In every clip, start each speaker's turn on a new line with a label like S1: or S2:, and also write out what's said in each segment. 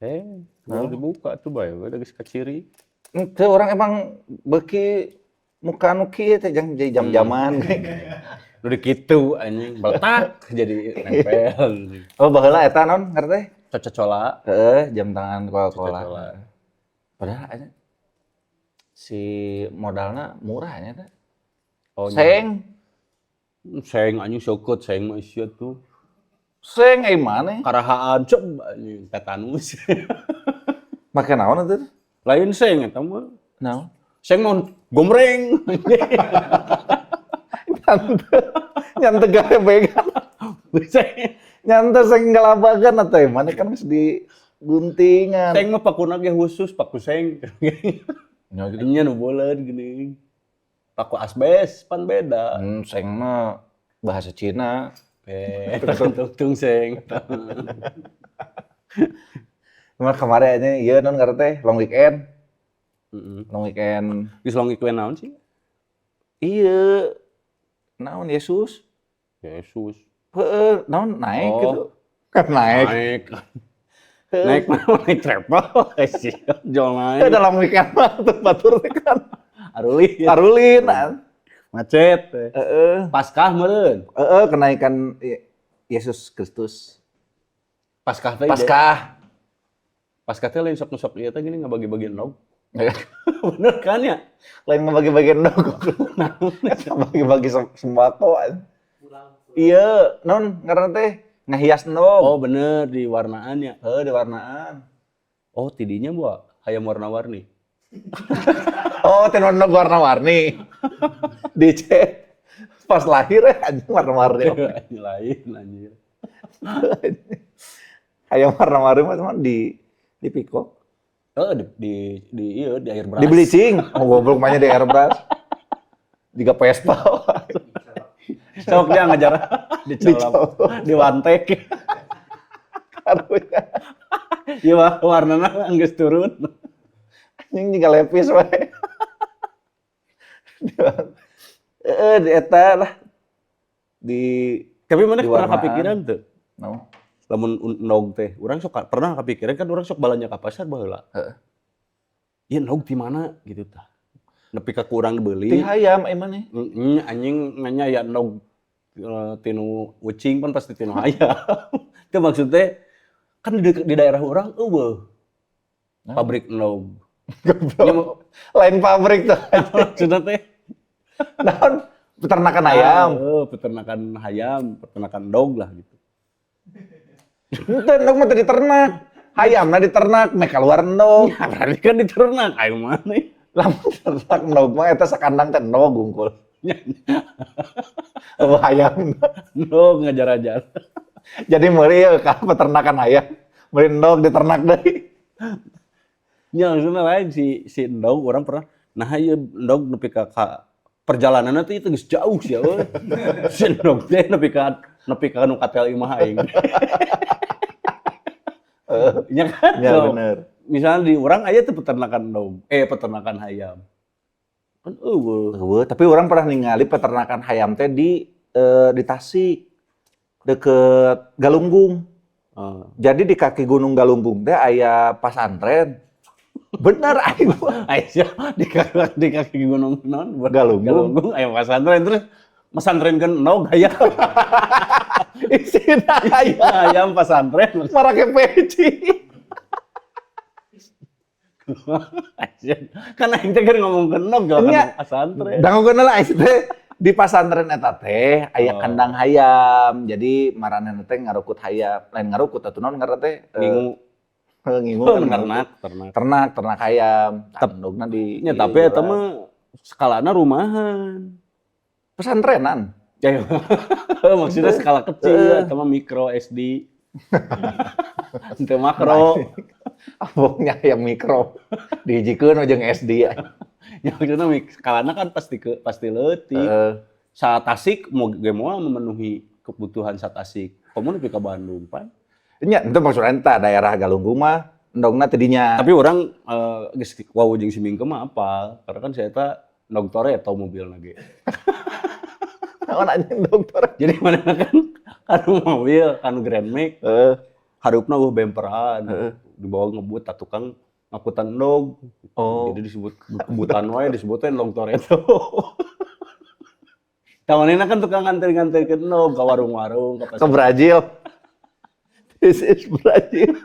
S1: Eh, mau dibuka tuh bae, udah geus kaciri.
S2: Henteu, urang emang beuki muka nu kieu teh jang jadi jam-jaman.
S1: Udah kitu anjing, beletak jadi nempel.
S2: Oh, baheula eta naon ngaran teh?
S1: Coca-Cola.
S2: Heeh, jam tangan Coca-Cola.
S1: Coca-Cola.
S2: Padahal aja si modalna murah nya teh.
S1: Oh,
S2: Seng,
S1: seng anjing seukeut, seng mah isia tuh.
S2: Seng ai maneh.
S1: Karahaan cep anjing tetanus.
S2: Make naon atuh?
S1: Lain seng eta mah.
S2: Naon?
S1: Seng mah gombreng.
S2: Nyante, nyante garebegan.
S1: Seng,
S2: Nyante seng galabagan atuh maneh kan geus di guntingan.
S1: Seng mah pakuna ge khusus, paku seng.
S2: Ya gitu.
S1: Nya nu beuleut geuning. Paku asbes pan beda.
S2: Seng mah bahasa Cina.
S1: Eh, tung seng.
S2: Cuma kemarin aja ieu naon ngaran teh long weekend. Long weekend.
S1: Geus long weekend naon sih?
S2: Iya. Naon Yesus?
S1: Yesus.
S2: Heeh, naon naik
S1: Oh.
S2: gitu. Kan naik.
S1: Naik. Naik mana, naik travel sih. Jol naik.
S2: Ada long weekend mah tuh batur teh kan.
S1: Arulin.
S2: Arulin.
S1: Macet.
S2: Heeh.
S1: Paskah meureun.
S2: Heeh, kenaikan Yesus Kristus.
S1: Paskah teh.
S2: Paskah.
S1: Paskah teh lain sok sok ieu teh gini ngabagi-bagi endog. Bener kan ya?
S2: Lain ngebagi-bagi endog. Bagi-bagi sembako. Iya, naon ngaranna teh ngahias endog.
S1: Oh bener, di warnaan ya.
S2: Heeh, di warnaan.
S1: Oh, tidinya buat hayam warna-warni.
S2: Oh, teh endog warna-warni. Dicet. Pas lahir ya anjing warna-warni.
S1: Lain anjir.
S2: Hayam warna-warni mah cuma di piko.
S1: Oh, di iya di airbrush.
S2: Di bleaching. Oh, goblok mainnya di airbrush. Jiga Vespa.
S1: Sok dia ngajar dicolok, diwantek.
S2: Karunya.
S1: Iya mah warnana geus turun.
S2: Anjing jiga Levi's wae. Heeh, di eta lah. Di
S1: Tapi mana
S2: Di
S1: pernah
S2: warnaan.
S1: Kepikiran tuh?
S2: No.
S1: Lamun endog teh, urang sok pernah kepikiran kan, urang sok balanja ka pasar baheula. Ieu endog di mana gitu tah. Nepi ka kurang dibeli.
S2: Ti hayam ai maneh.
S1: Heeh, anjing nanya ya endog tinu ucing pan pasti tinu hayam. Itu maksudnya kan di daerah urang euweuh
S2: Nah.
S1: pabrik endog.
S2: Goblok. Lain pabrik tuh.
S1: Maksudnya teh
S2: Naon peternakan ayam.
S1: Ah, peternakan hayam, peternakan dog lah gitu.
S2: Henteu, endog mah teu diternak. Hayamna diternak, meh keluar endog.
S1: Ya, berarti kan diternak, ayo mana?
S2: Lamun ternak endog mah eta sakandang teh endog gungkul. Oh, hayam.
S1: Endog ngajar-ajar.
S2: Jadi meuli ieu ka peternakan ayam. Meuli endog diternak deui.
S1: Ya maksudnya lain si si endog urang pernah nah ieu endog nepi ka perjalananna teh itu geus jauh sih euy. Si endog teh nepi ka nu katel imah aing. Ya kan?
S2: Ya
S1: So,
S2: bener.
S1: misalnya di urang aya tuh peternakan endog, eh peternakan hayam. Kan euweuh.
S2: Euweuh, tapi urang pernah ningali peternakan hayam teh di Tasik deket Galunggung. Jadi di kaki Gunung Galunggung teh aya pasantren. Bener aing mah.
S1: Aisyah di kaki gunung non
S2: Galunggung.
S1: Galunggung aya pesantren, terus pesantren kan endog hayam.
S2: Isina hayam.
S1: Hayam pesantren.
S2: Marake peci.
S1: Kan aing teh kan ngomong ke endog kan
S2: Nya.
S1: Pesantren.
S2: Dangukeun lah aing teh di pasantren eta teh aya kandang hayam. Jadi maranehna teh ngarukut hayam, lain ngarukut atuh, naon ngaranna teh?
S1: Ngingu.
S2: Ngingu
S1: Oh,
S2: kan.
S1: ternak, ternak.
S2: Ternak, ternak hayam. Endogna di
S1: Ya, tapi eta mah skalana rumahan.
S2: Pesantrenan.
S1: Ya, maksudnya skala kecil, eta mah mikro SD. Ente makro.
S2: Abongnya hayam mikro. Dihijikeun jeung SD ya.
S1: Ya maksudnya skalana kan pasti leutik. Sa Tasik mau ge moal memenuhi kebutuhan sa Tasik. Komo nepi ka Bandung pan.
S2: Nya, itu maksudnya eta daerah Galunggung mah endogna teh dinya.
S1: Tapi urang geus wawuh jeung si Mingke mah apal, karena kan saya eta endog Toretto mobilna ge.
S2: Naon anjing dokter?
S1: Jadi mana kan kanu mobil, kanu Grand Max. Hareupna euweuh bemperan. Dibawa ngebut tah tukang ngakutan endog.
S2: Oh.
S1: Jadi disebut kebutan wae, disebutnya endog Toretto. Tah manehna kan tukang nganter-nganterkeun endog ka warung-warung, ka
S2: Ke Brazil. This is Brazil.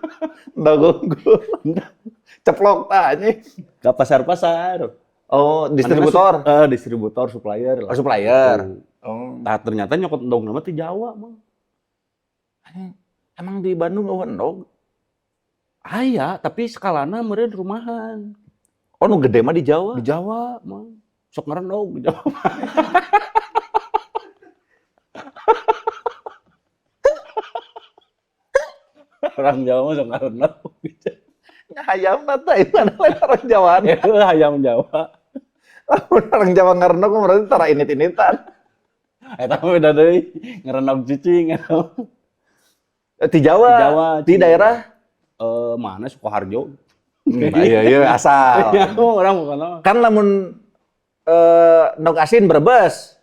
S2: Endog unggul. Ceplok tah anjing.
S1: Ke pasar-pasar.
S2: Oh, distributor.
S1: Manehna distributor, supplier lah.
S2: Oh, supplier.
S1: Tuh.
S2: Oh.
S1: Nah, ternyata nyokot endog nama ti Jawa mah.
S2: Emang di Bandung euweuh endog?
S1: Aya, tapi skalana meureun rumahan.
S2: Oh, nu gede mah di Jawa.
S1: Di Jawa mah. Sok ngarendog di Jawa. Orang Jawa mah sok ngarendog.
S2: Hayam teh mana lain orang Jawa.
S1: Ya, hayam Jawa.
S2: Lamun orang Jawa ngarendog mah berarti tara init-initan.
S1: Eta mah beda deui, ngarendog cicing.
S2: Di Jawa.
S1: Di Jawa,
S2: Di daerah
S1: mana Sukoharjo.
S2: Iya, asal.
S1: Ya, orang bukan apa.
S2: Kan lamun endog asin Brebes.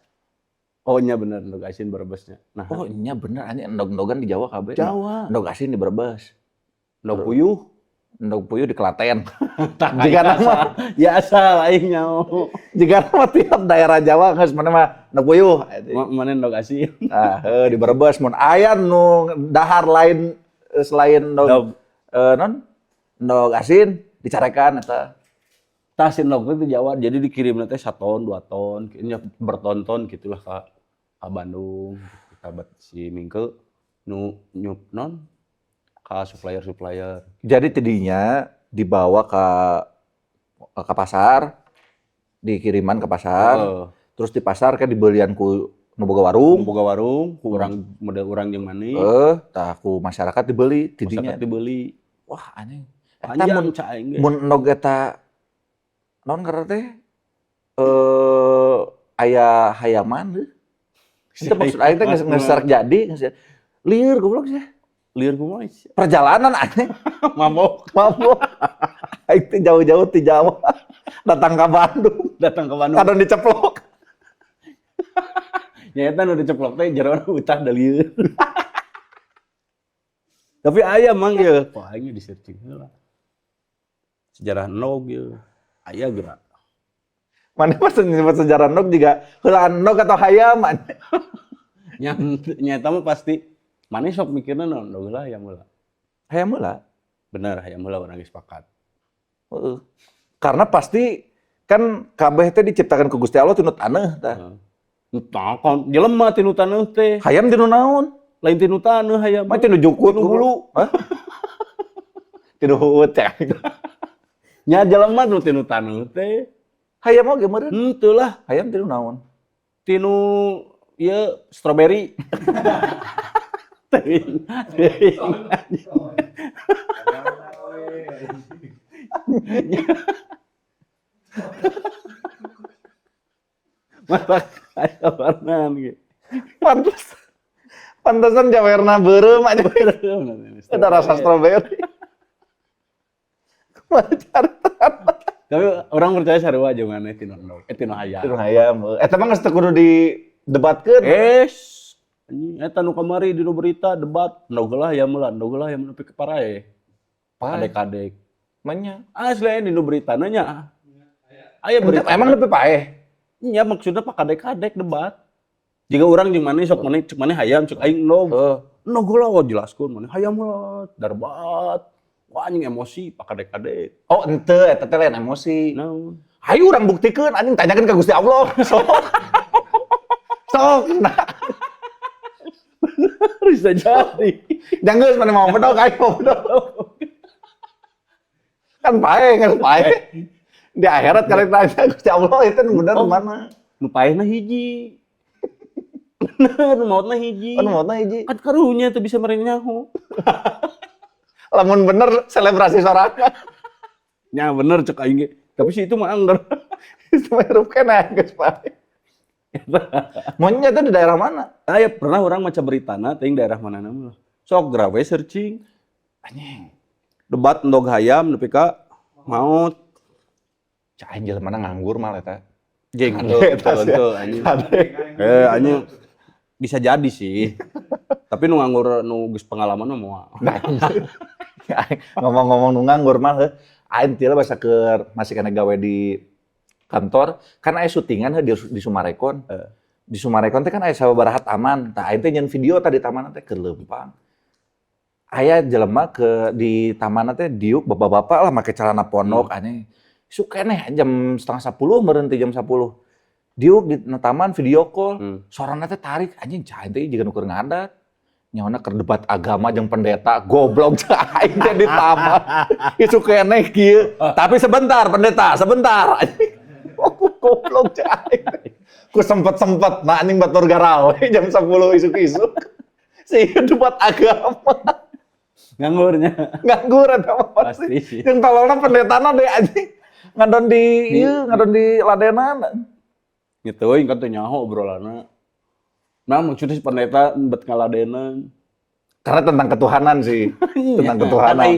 S1: Oh iya bener, endog asin Brebesnya. Nah,
S2: Oh iya bener, anjing endog-endogan di Jawa kabeh.
S1: Jawa.
S2: Endog asin di Brebes.
S1: Endog puyuh.
S2: Endog puyuh di Klaten.
S1: Jika
S2: Jika
S1: nama ya asal aing nyaho.
S2: Jika nama tiap daerah Jawa geus mana mah endog puyuh.
S1: Mana endog asin?
S2: Ah, di Brebes mun aya nu dahar lain selain endog non endog asin dicarekan eta.
S1: Tah si endog teh di Jawa, jadi dikirim teh 1 ton, 2 ton, kayaknya bertonton gitulah ka Bandung. Kita bat si Mingke nu nyup non ka supplier-supplier.
S2: Jadi tidinya dibawa ke pasar, dikiriman ke pasar, terus di pasar kan dibelian ku nu boga warung.
S1: Nu boga warung, ku urang model urang jeung maneh.
S2: Tah ku masyarakat dibeli tidinya.
S1: Masyarakat dibeli.
S2: Wah, anjing. Eta
S1: Panjang
S2: mun
S1: cak aing ge.
S2: mun endog eta naon ngaranna teh? Aya hayaman heuh. Itu maksud aing teh geus geus jadi, geus lieur goblok sih.
S1: Lieur kumaha sih?
S2: Perjalanan anjing.
S1: Mabok.
S2: Mabok. Aing teh jauh-jauh ti Jawa datang ke Bandung.
S1: Datang ke Bandung.
S2: Kadang diceplok.
S1: Nya eta nu diceplok teh jeroan utah da lieur. Tapi aya mang ieu, kok aing di searching heula. Sejarah endog ieu. Aya geura.
S2: Mana mah nyebut sejarah endog juga heulaan endog atau hayam anjing.
S1: Nya nya eta mah pasti maneh sok mikirna naon endog heula hayam heula.
S2: Hayam heula.
S1: Bener, hayam heula urang geus sepakat.
S2: Heeh. Karena pasti kan kabeh teh diciptakan ku Gusti Allah tinu taneuh tah.
S1: Heeh. Tah kan jelema tinu taneuh teh.
S2: Hayam tinu naon?
S1: Lain tinu taneuh hayam.
S2: Mah tinu jukut
S1: Tinu hulu.
S2: Hah? Tinu huut cek.
S1: Nya jelema nu tinu taneuh teh.
S2: Hayam oge meureun.
S1: Henteu lah.
S2: Hayam tinu naon?
S1: Tinu ieu strawberry. Teuing. Teuing. Mata aya warnaan ge.
S2: Pantes. Pantesan jawerna beureum aja. Ada rasa strawberry. Kumaha carita?
S1: Tapi orang percaya sarua jeung maneh tinu endog, tinu hayam.
S2: Tinu hayam. Eta mah geus teu kudu didebatkeun.
S1: Es. Anjing eta nu kamari di nu berita debat endog heula hayam heula, endog heula hayam nepi ka paraeh. Kadek-kadek.
S2: Manya.
S1: Asli aya di nu beritana nya. Aya berita.
S2: Emang lebih paeh?
S1: Nya maksudna pak kadek-kadek debat. Jika urang jeung maneh sok maneh cek maneh hayam cek aing endog.
S2: Heeh.
S1: Endog heula oh jelaskeun maneh hayam heula darbat. Wah anjing emosi pak kadek-kadek.
S2: Oh henteu eta teh lain emosi.
S1: Naon?
S2: Hayu urang buktikeun anjing tanyakeun ka Gusti Allah. Sok. Sok nah.
S1: Bisa jadi.
S2: Jangan geus maneh mau bedog aing mau bedog. Kan paeh, kan paeh. Di akhirat kali tanya Gusti Allah itu bener
S1: Oh.
S2: mana?
S1: Nu paehna hiji. Bener, nu maotna hiji.
S2: Oh, nu maotna hiji.
S1: Kan karunya teu bisa mereng nyaho.
S2: Lamun bener selebrasi sorangan.
S1: Nya bener cek aing ge. Tapi si itu mah angger.
S2: Itu mah hirup keneh geus paeh. Monyet itu di daerah mana?
S1: Aya pernah orang maca beritana teuing daerah mana nama. Sok geura we searching.
S2: Anjing.
S1: Debat endog hayam nepi ka maot.
S2: Cak aing jelema nganggur mal eta.
S1: Jeng
S2: Kade eta
S1: henteu
S2: sia.
S1: anjing.
S2: Kade.
S1: Anjing bisa jadi sih. Tapi nu nganggur nu geus pengalaman mah moal.
S2: Nah, ngomong-ngomong nu nganggur mah heuh, aing teh basa keur masih keneh gawe di kantor, kan aya syutingan heuh di Summarecon. Di Summarecon teh kan aya sababaraha taman. Tah, aing teh nyeun video tadi taman teh keur leumpang. Aya jelema ke di taman teh diuk, bapak-bapak lah, make celana pondok aneh. Isuk keneh jam 9.30 meureun, ti jam 10. Diuk di taman, video call. Sorana teh tarik anjing, cai teh jiga nu keur ngadat. Nyawana keur debat agama jeung pendeta, goblok cai aing teh di taman. Isuk keneh kieu. "Tapi sebentar, pendeta, sebentar." Anjing. Oh, goblok cai aing teh. Ku sempet-sempet nah anjing batur garawe jam 10 isuk-isuk. Si debat agama.
S1: Nganggurnya.
S2: Nganggur eta mah pasti.
S1: Pasti sih.
S2: Yang tololna pendetana deh anjing. Ngadon di ieu, ngadon di ladenan.
S1: Gitu euy, kan teu nyaho obrolanna. Nah, maksudnya si pendeta bet ngaladenan.
S2: Karena tentang ketuhanan sih. Tentang
S1: Kan
S2: ketuhanan.
S1: Ai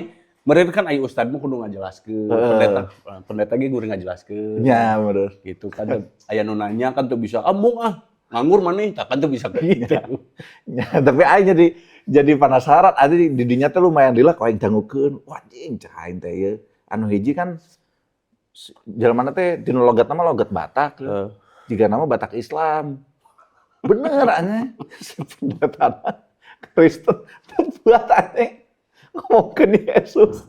S1: meureun kan ai ustad mah kudu ngajelaskeun, pendeta pendeta ge kudu ngajelaskeun.
S2: Ya, bener.
S1: Gitu kan aya nu nanya kan tuh bisa, "Embung ah, nganggur maneh," tah kan tuh bisa gitu.
S2: Ya, tapi aing jadi penasaran, ada di dinya teh lumayan lila kok aing dangukeun. Wah, anjing, cek aing teh ieu. Anu hiji kan jelema teh dina logatna mah logat Batak. Jiga nama Batak Islam. Bener anjing. Si pendeta Kristen debat anjing. Ngomongkeun Yesus.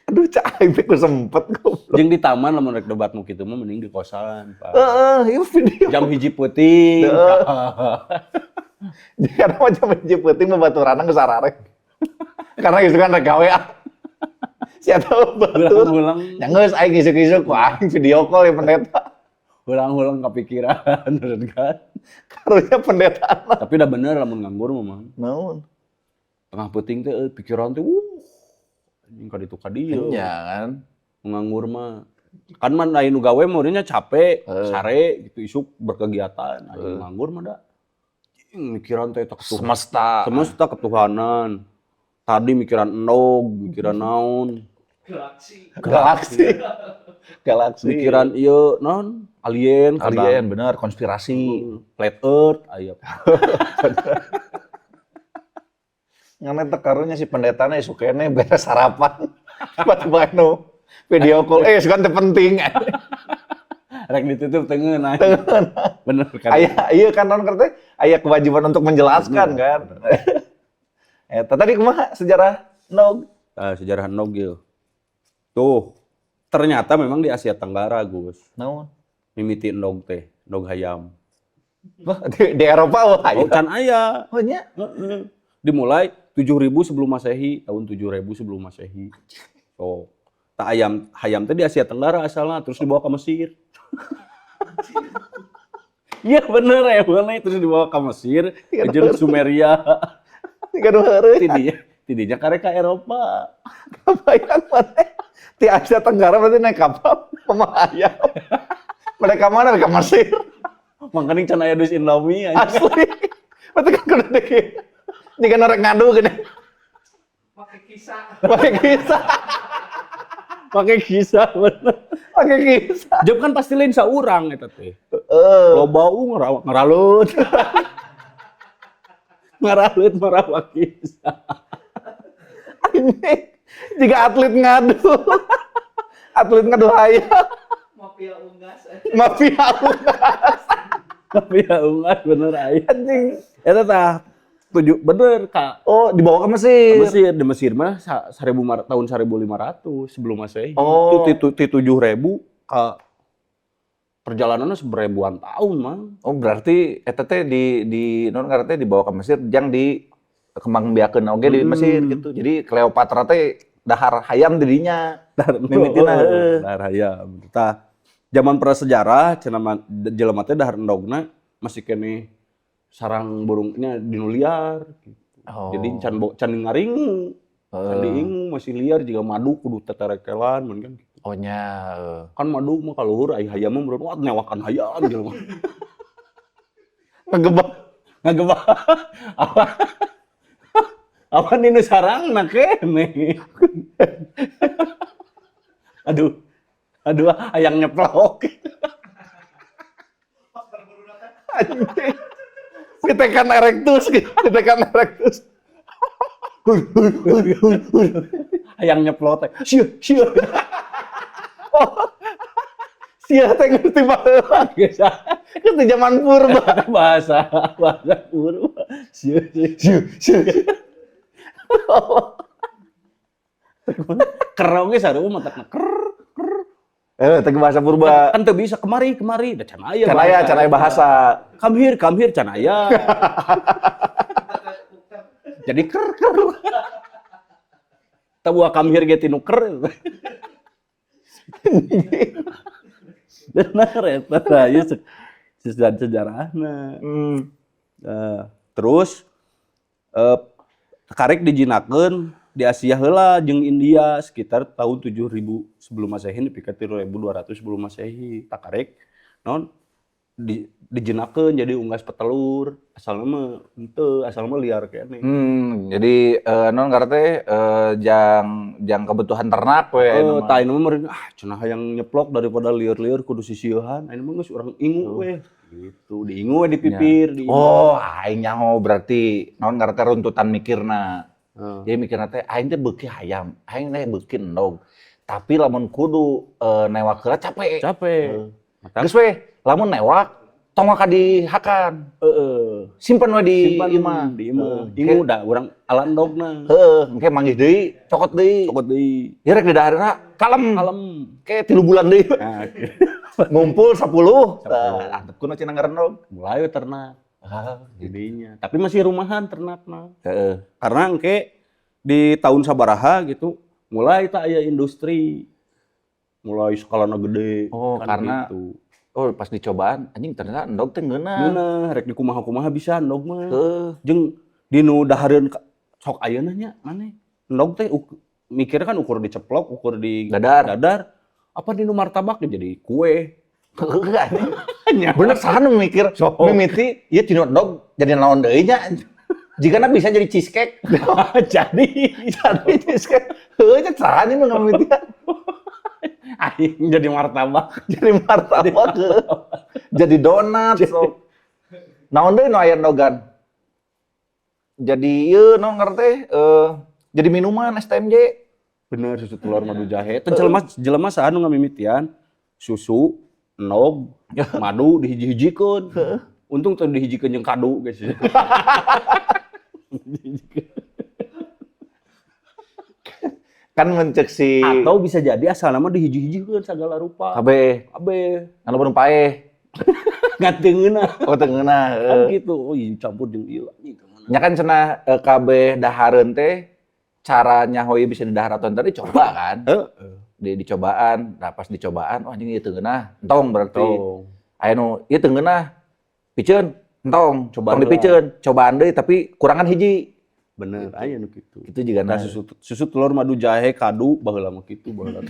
S2: Aduh, cek aing teh ku sempet, goblok.
S1: Jeung di taman lamun rek debat nu kitu mah mending di kosan, Pak.
S2: Heeh, ieu video.
S1: Jam 1 peuting.
S2: Jika nama jam 1 peuting babaturanna geus ararek. Karena gitu kan rek gawe ah. Sia tahu batur.
S1: Ulang-ulang.
S2: Ya geus aing isuk-isuk ku aing video call ya pendeta.
S1: Ulang-ulang kepikiran bener kan.
S2: Karunya pendeta.
S1: Tapi udah bener lamun nganggur mah, Mang.
S2: Naon?
S1: Tengah peuting teh pikiran teh anjing ka ditu ka dieu.
S2: Iya kan.
S1: Nganggur mah kan man lain nu gawe mah capek, sare gitu, isuk berkegiatan. Aya nganggur mah da mikiran teh tak
S2: Semesta.
S1: Semesta, ketuhanan. Tadi mikiran endog, mikiran naon.
S3: Galaksi.
S2: Galaksi. Galaksi.
S1: Mikiran ieu naon? Alien, kadang.
S2: Alien bener, konspirasi.
S1: Flat Earth aya.
S2: Ngan eta karunya si pendetana isuk keneh beres sarapan. Tiba-tiba nu video call, sugan teu penting.
S1: Rek ditutup teu ngeunah. Bener kan.
S2: Aya iya kan non teh aya kewajiban untuk menjelaskan kan. Eta tadi kumaha sejarah endog?
S1: Ah, sejarah endog ieu. Tuh, ternyata memang di Asia Tenggara, Gus.
S2: Naon?
S1: Mimiti endog teh, endog hayam.
S2: Wah, di Eropa wah
S1: Oh,
S2: aya.
S1: can aya.
S2: Oh nya.
S1: Heeh. Dimulai 7000 sebelum Masehi, tahun 7000 sebelum Masehi. So, tak ayam hayam teh di Asia Tenggara asalnya, terus dibawa ke Mesir. Iya bener ya, bener, terus dibawa ke Mesir, ke Sumeria.
S2: Tiga dua hari.
S1: Tidinya, tidinya karek ka Eropa.
S2: Kebayang mana? Di Asia Tenggara berarti naik kapal sama ayam. Mereka mana? Mereka Mesir.
S1: Makanya can aya dus Indomie aja.
S2: Asli. Berarti kan kudu dikit. Jika norek ngadu gini.
S3: Pakai kisah.
S2: Pakai kisah.
S1: Pakai kisah bener.
S2: Pakai kisah.
S1: Jeb kan pasti lain saurang eta teh. Loba ngeralut. Ngaralut marawa kisah.
S2: Ini jika atlet ngadu. Atlet ngadu ayam.
S3: Mafia unggas.
S2: Mafia unggas.
S1: Tapi ya unggas bener aya.
S2: Anjing.
S1: Eta tah tujuh bener kak.
S2: Oh, dibawa ke Mesir.
S1: Mesir, di Mesir mah tahun 1500 sebelum Masehi.
S2: Oh.
S1: Itu ti 7000 ke perjalanannya seribuan tahun mah.
S2: Oh, berarti eta teh di non ngaran teh dibawa ke Mesir jang di kembangbiakeun oge di Mesir gitu. Jadi Cleopatra teh dahar hayam di dinya. Mimitina heueuh.
S1: Dahar hayam. Tah zaman prasejarah cenah jelema teh dahar endogna masih keneh sarang burungnya di nu liar gitu.
S2: Oh.
S1: Jadi can ngaringu. Can diingu masih liar jiga madu kudu teterekelan mun kan gitu.
S2: Oh nya. Heuh.
S1: Kan madu mah kaluhur ai hayam mah meureun wah newakan hayam jelema.
S2: Ngegebak.
S1: Ngagebak. Apa? Apa dinu sarangna keneh. Aduh. Aduh, hayang nyeplok.
S2: Anjing. Pitekan erectus gitu, pitekan erectus.
S1: Hayang nyeplot teh. Sieu, sieu.
S2: Oh. Sia teh ngerti baheula.
S1: Geus
S2: Geus di zaman purba.
S1: Bahasa bahasa purba. Sieu, sieu.
S2: Sieu, sieu.
S1: Ker oge sarua matakna ker.
S2: Eh, teh bahasa purba.
S1: Kan teu bisa kemari kemari da can aya.
S2: Can aya, can aya bahasa.
S1: Come here can aya. Jadi ker ker. Tah buah come here ge tinu ker. Bener eta tah ieu sejarahna. Terus karek dijinakeun di Asia heula jeung India sekitar tahun 7000 sebelum Masehi nepi ka 3200 sebelum Masehi. Tak karek naon dijinakeun jadi unggas petelur. Asalna mah henteu, asalna mah liar keneh.
S2: Jadi non karena teh jang jang kebutuhan ternak we ayeuna mah.
S1: Tah ayeuna mah meureun ah cenah hayang nyeplok daripada lieur-lieur kudu sisieuhan. Ayeuna mah geus urang ingu we. Gitu, diingu we di pipir, di
S2: Oh, aing nyaho berarti naon ngaran teh runtutan mikirna.
S1: Heeh.
S2: Jadi mikirna teh aing teh beuki hayam, aing teh beuki endog. Tapi lamun kudu newak heula capek.
S1: Capek. Matak
S2: Geus we, lamun newak tong waka dihakan.
S1: Heeh.
S2: Simpen we di
S1: Simpan
S2: imah.
S1: di imah.
S2: Heeh.
S1: Ingu da urang ala endogna.
S2: Heeh, engke manggih deui, cokot deui.
S1: Cokot deui.
S2: Ieu rek didaharna kalem.
S1: Kalem.
S2: Ke 3 bulan deui.
S1: Nah,
S2: Ngumpul 10. Tah, antepkeun cenah ngarendog.
S1: Mulai we ternak
S2: Ah, gitu.
S1: jadinya. Tapi masih rumahan ternakna.
S2: Heeh.
S1: Karena engke di tahun sabaraha gitu mulai tak aya industri. Mulai skalana gede.
S2: Oh,
S1: kan
S2: karena
S1: gitu.
S2: Oh, pas dicobaan anjing ternyata endog teh ngeunah.
S1: Ngeunah, rek dikumaha-kumaha bisa endog mah.
S2: Heeh.
S1: Jeung dinu dahareun sok ayeuna nya maneh. Endog teh mikir kan ukur diceplok, ukur di
S2: Dadar.
S1: dadar. Apa dinu martabak jadi kue.
S2: Heeh, anjing.
S1: Nya.
S2: Bener saha nu mikir
S1: Sok.
S2: mimiti ieu tinu endog jadi naon deui nya. Jigana bisa jadi cheesecake.
S1: Jadi
S2: Jadi cheesecake. Heueuh nya saha nya nu ngamimitian.
S1: Aing jadi martabak.
S2: Jadi martabak. Jadi donat sok. Naon deui nu aya endogan? Jadi ieu naon ngaran teh jadi minuman STMJ.
S1: Bener susu telur madu jahe. Teh jelema jelema saha nu ngamimitian susu, endog, madu dihiji-hijikeun. Untung teu dihijikeun jeung kadu guys.
S2: Kan mencek si
S1: Atau bisa jadi asal nama dihiji-hijikeun sagala rupa.
S2: Kabeh.
S1: Kabeh.
S2: Anu belum paeh.
S1: Ngan teu ngeunah.
S2: Oh, teu ngeunah,
S1: Kan
S2: heeh.
S1: gitu. Oh, iya campur jeung ieu anjing kemana.
S2: Nya kan cenah kabeh dahareun teh cara nyaho ieu bisa didahar atau tadi coba kan.
S1: Heeh.
S2: Di dicobaan, nah pas dicobaan, oh anjing ieu teu ngeunah, entong berarti.
S1: Tong.
S2: Aya nu ieu teu ngeunah, piceun, entong,
S1: Cobaan
S2: tong dipiceun, cobaan deui tapi kurangan hiji.
S1: Bener, aya nu kitu.
S2: Kitu juga
S1: Nah, susu telur madu jahe kadu baheula mah kitu baheula.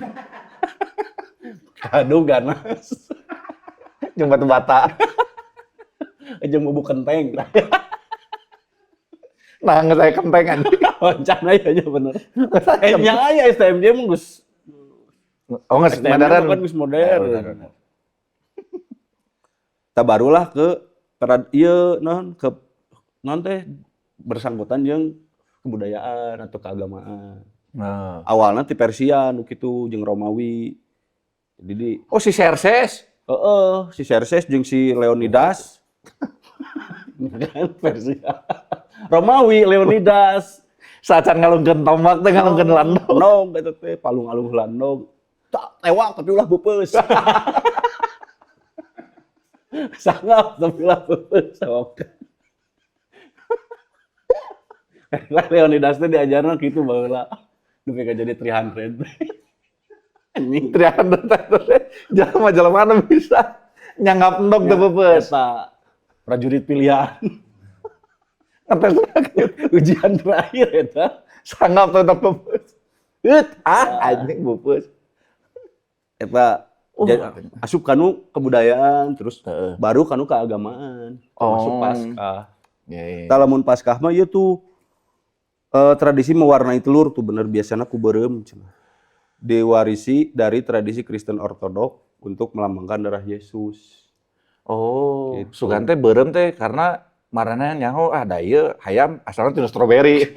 S1: Kadu ganas.
S2: Jeung batu bata.
S1: Jeung bubuk kenteng.
S2: Nah, geus aya kenteng anjing.
S1: Wancana ya nya bener. Nya aya STMJ mah geus
S2: Oh, geus
S1: STMJ
S2: modern.
S1: mah kan geus modern.
S2: Ya,
S1: Tah barulah ke ieu naon ke naon teh bersangkutan jeung kebudayaan atau keagamaan.
S2: Nah.
S1: Awalnya ti Persia nu kitu jeung Romawi. Jadi di
S2: Oh, si Xerxes.
S1: Heeh, si Xerxes jeung si Leonidas. Kan Persia. Romawi Leonidas.
S2: Sacan ngalungkeun tombak teh ngalungkeun landog.
S1: Nog eta teh palung-alung landog. Tak tewak tapi ulah beupeus. Sangap tapi ulah beupeus. Lah Leonidas teh diajarna kitu baheula. Dupi ka jadi 300. Anjing.
S2: 300 teh jelema-jelema nu bisa nyanggap endog teh beupeus.
S1: Eta prajurit pilihan.
S2: Ngetes
S1: Ujian terakhir eta.
S2: Sanggap teh teh beupeus. Eut, ah anjing beupeus.
S1: Eta asup kanu kebudayaan terus
S2: Heeh.
S1: baru kanu keagamaan. Masuk
S2: Oh.
S1: Paskah.
S2: Ya, ya.
S1: Tah lamun Paskah mah ieu tuh tradisi mewarnai telur tuh bener biasana ku beureum cenah. Diwarisi dari tradisi Kristen Ortodok untuk melambangkan darah Yesus.
S2: Oh,
S1: Gitu.
S2: sugan teh beureum teh karena Marana nyaho ah da ieu hayam asalna tina strawberry.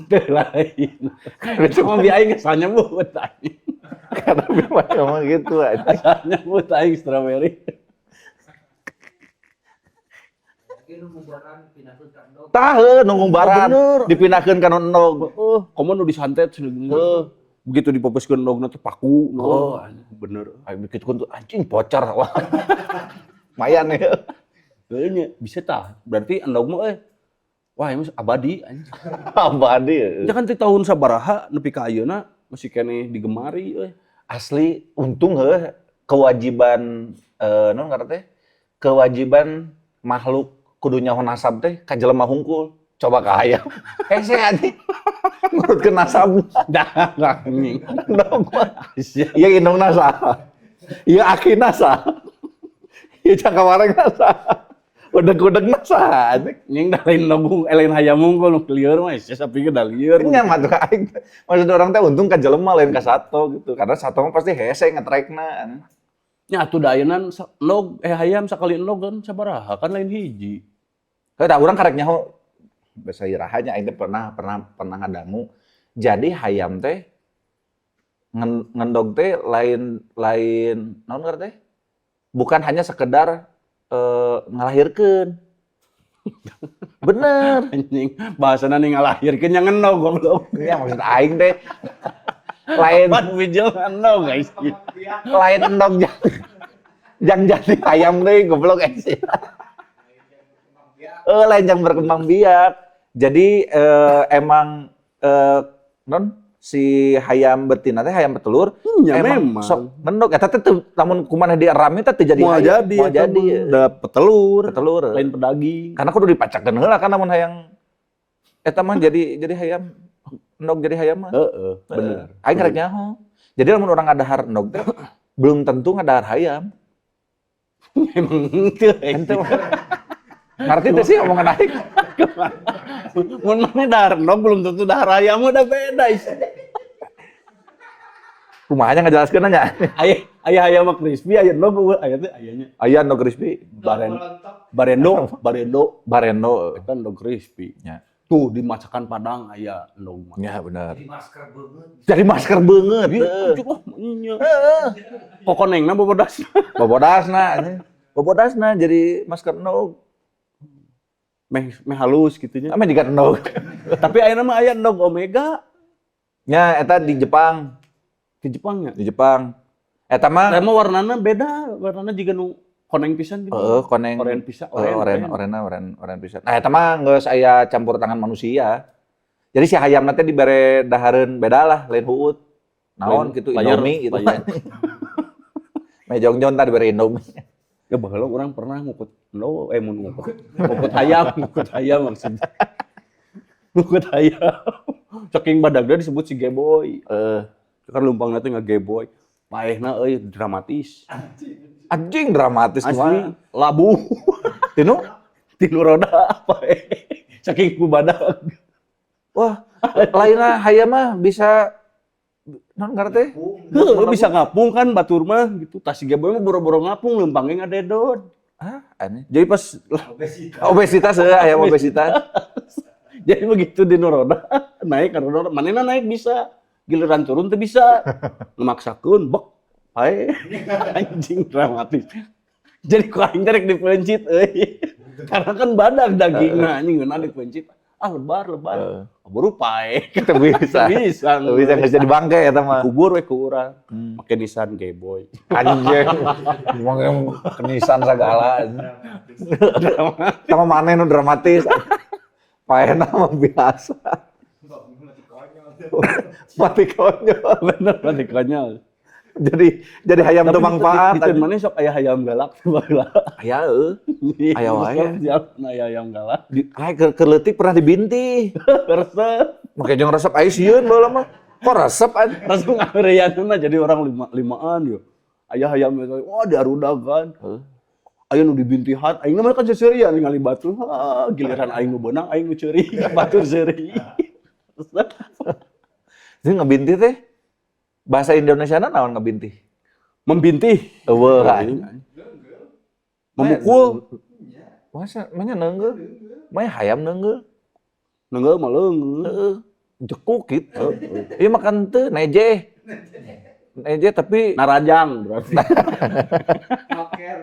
S1: Teu lain. Cuma bi aing asal nyebut anjing.
S2: Karena memang ngomong gitu anjing.
S1: Asal nyebut aing strawberry.
S2: Tah heuh nu ngumbaran
S1: Oh, bener.
S2: Dipindahkeun ka nu endog.
S1: Heeh, komo nu disantet cenah. Heuh. Begitu dipopeskeun endogna teh paku.
S2: Oh.
S1: Bener.
S2: Aing dikitukeun tuh anjing pocar. Wah. Lumayan ya.
S1: Heuh nya bisa tah. Berarti endog mah euy. Wah, emang abadi anjing.
S2: Abadi.
S1: Ya kan ti tahun sabaraha nepi ka ayeuna masih keneh digemari euy.
S2: Asli untung heuh kewajiban naon ngaran teh? Kewajiban makhluk kudu nyaho nasab teh ka jelema hungkul. Coba ka hayam. Hese anjing. Ngurutkeun nasab.
S1: Dah anjing.
S2: Endog mah.
S1: Sia.
S2: Ieu indungna saha? Ieu akina saha? Ieu cakawarengna saha? Udeg-udegna saha anjing?
S1: Nying da lain endog lain hayam hungkul nu lieur mah sia sapi ge da lieur.
S2: Nya mah tuh aing. Maksud orang teh untung ka jelema lain ka sato gitu. Karena sato mah pasti hese ngetrekna.
S1: Nya atuh da ayeuna endog hayam sakali endog kan sabaraha kan lain hiji.
S2: Heuh da urang karek nyaho basa iraha nya aing teh pernah pernah pernah ngadangu. Jadi hayam teh ngendog teh lain lain naon ngaran teh? Bukan hanya sekedar ngalahirkeun. Bener.
S1: Anjing, bahasana nih ngalahirkeun nya ngendog goblok.
S2: Ya maksud aing teh lain
S1: Pan bijil ngendog guys.
S2: Lain endog jang jadi ayam deui goblok eh. Lain jang berkembang biak. Jadi emang non si hayam betina teh hayam betelur
S1: Ya
S2: emang
S1: memang.
S2: sok ngendog eta teh teu lamun kumaha dierami teh teu jadi
S1: Moal
S2: hayam.
S1: jadi
S2: Moal
S1: eta
S2: jadi
S1: mah. Da petelur,
S2: petelur.
S1: Lain pedaging.
S2: Karena kudu dipacakeun heula kan lamun hayang eta mah jadi hayam endog jadi hayam mah.
S1: Heeh, bener.
S2: Aing rek nyaho. Jadi lamun urang ngadahar endog teh belum tentu ngadahar hayam.
S1: Emang henteu.
S2: Henteu. Ngerti teh sih omongan aing.
S1: Mun maneh dahar endog belum tentu dahar hayam udah beda.
S2: Kumaha nya ngajelaskeun nya?
S1: Aya aya hayam mah crispy, aya endog eueuh, aya teh ayanya.
S2: Aya endog crispy.
S1: Barendo, barendo,
S2: Barendo.
S1: eta endog crispy.
S2: Ya.
S1: Tuh di masakan Padang aya endog mah.
S2: Ya bener.
S3: Jadi masker banget.
S2: Jadi masker banget.
S1: Iya, oh, nya. Kokonengna bobodasna.
S2: Bobodasna anjing. Bobodasna jadi masker endog.
S1: Meh meh halus gitu nya.
S2: Ame jiga endog.
S1: Tapi ayeuna mah aya endog omega
S2: Nya eta di Jepang,
S1: di Jepang nya.
S2: di Jepang. Eta mah
S1: Eta mah warnana beda, warnana jiga nu koneng pisan gitu.
S2: heeh koneng.
S1: Oren pisan,
S2: Oren,
S1: oren,
S2: oren, oren, oren, oren pisan. Nah, eta mah geus aya campur tangan manusia. Jadi si hayamna teh dibere dahareun beda lah, lain huut. Naon
S1: Lain
S2: gitu
S1: layer,
S2: Indomie gitu.
S1: layer.
S2: Mejongjon tadi dibere Indomie.
S1: Ya baheula urang pernah ngukut endog, mun ngukut, ngukut hayam maksudnya. Ngukut hayam. Saking badagna disebut si Geboy.
S2: Heeh.
S1: Kan lumpangna teh ngageboy. Paehna euy dramatis.
S2: Anjing dramatis
S1: Asli
S2: kumaha.
S1: labu
S2: Tinu?
S1: tinu roda paeh. Saking ku badag.
S2: Wah, lainna hayam mah bisa naon ngaran teh?
S1: Heuh, bisa ngapung kan batur mah gitu. Tas si Geboy mah boro-boro ngapung leumpangnya ngadedot.
S2: Ah, aneh.
S1: Jadi pas
S3: Obesitas.
S2: Obesitas heuh, hayam obesitas.
S1: Jadi begitu di roda naik ke roda, manehna naik bisa, giliran turun teu bisa. Ngemaksakeun bek pae. Anjing dramatis. Jadi ku aing teh rek dipeuncit euy. Karena kan badag dagingna anjing ngeunah dipeuncit. Ah lebar lebar.
S2: Heeh.
S1: Baru pae.
S2: Teu bisa.
S1: Teu bisa.
S2: Teu bisa geus jadi bangke eta mah.
S1: Kubur we ku urang. Make Nissan Geboy.
S2: Anjing. Emang kenisan segala. Sama maneh nu dramatis. Paena mah biasa. Mati konyol.
S1: Bener mati konyol.
S2: Jadi hayam teu manfaat.
S1: Di mana sok aya hayam galak teh baheula.
S2: Aya heuh. Aya wae.
S1: Siap aya hayam galak.
S2: Di ai keur leutik pernah dibintih.
S1: Resep.
S2: Make jeung resep ai sieun baheula mah. Kok resep anjing?
S1: Langsung ngareyanna jadi orang lima limaan yo. Aya hayam eta, wah diarudag kan.
S2: Heeh.
S1: Aya nu dibintihan, aing mah kan seuseurian ningali batur. Ah, giliran aing nu beunang, aing nu ceuri, batur seuri.
S2: Jadi ngebintih teh bahasa Indonesiana naon ngebintih?
S1: Membintih.
S2: Eueuh anjing.
S1: Memukul.
S2: Masa manya neunggeuh? Manya hayam neunggeuh.
S1: Neunggeuh mah leungeut.
S2: Heeh. Jekuk gitu. Ieu makan teu neje. Neje tapi
S1: Narajang berarti.
S3: Noker.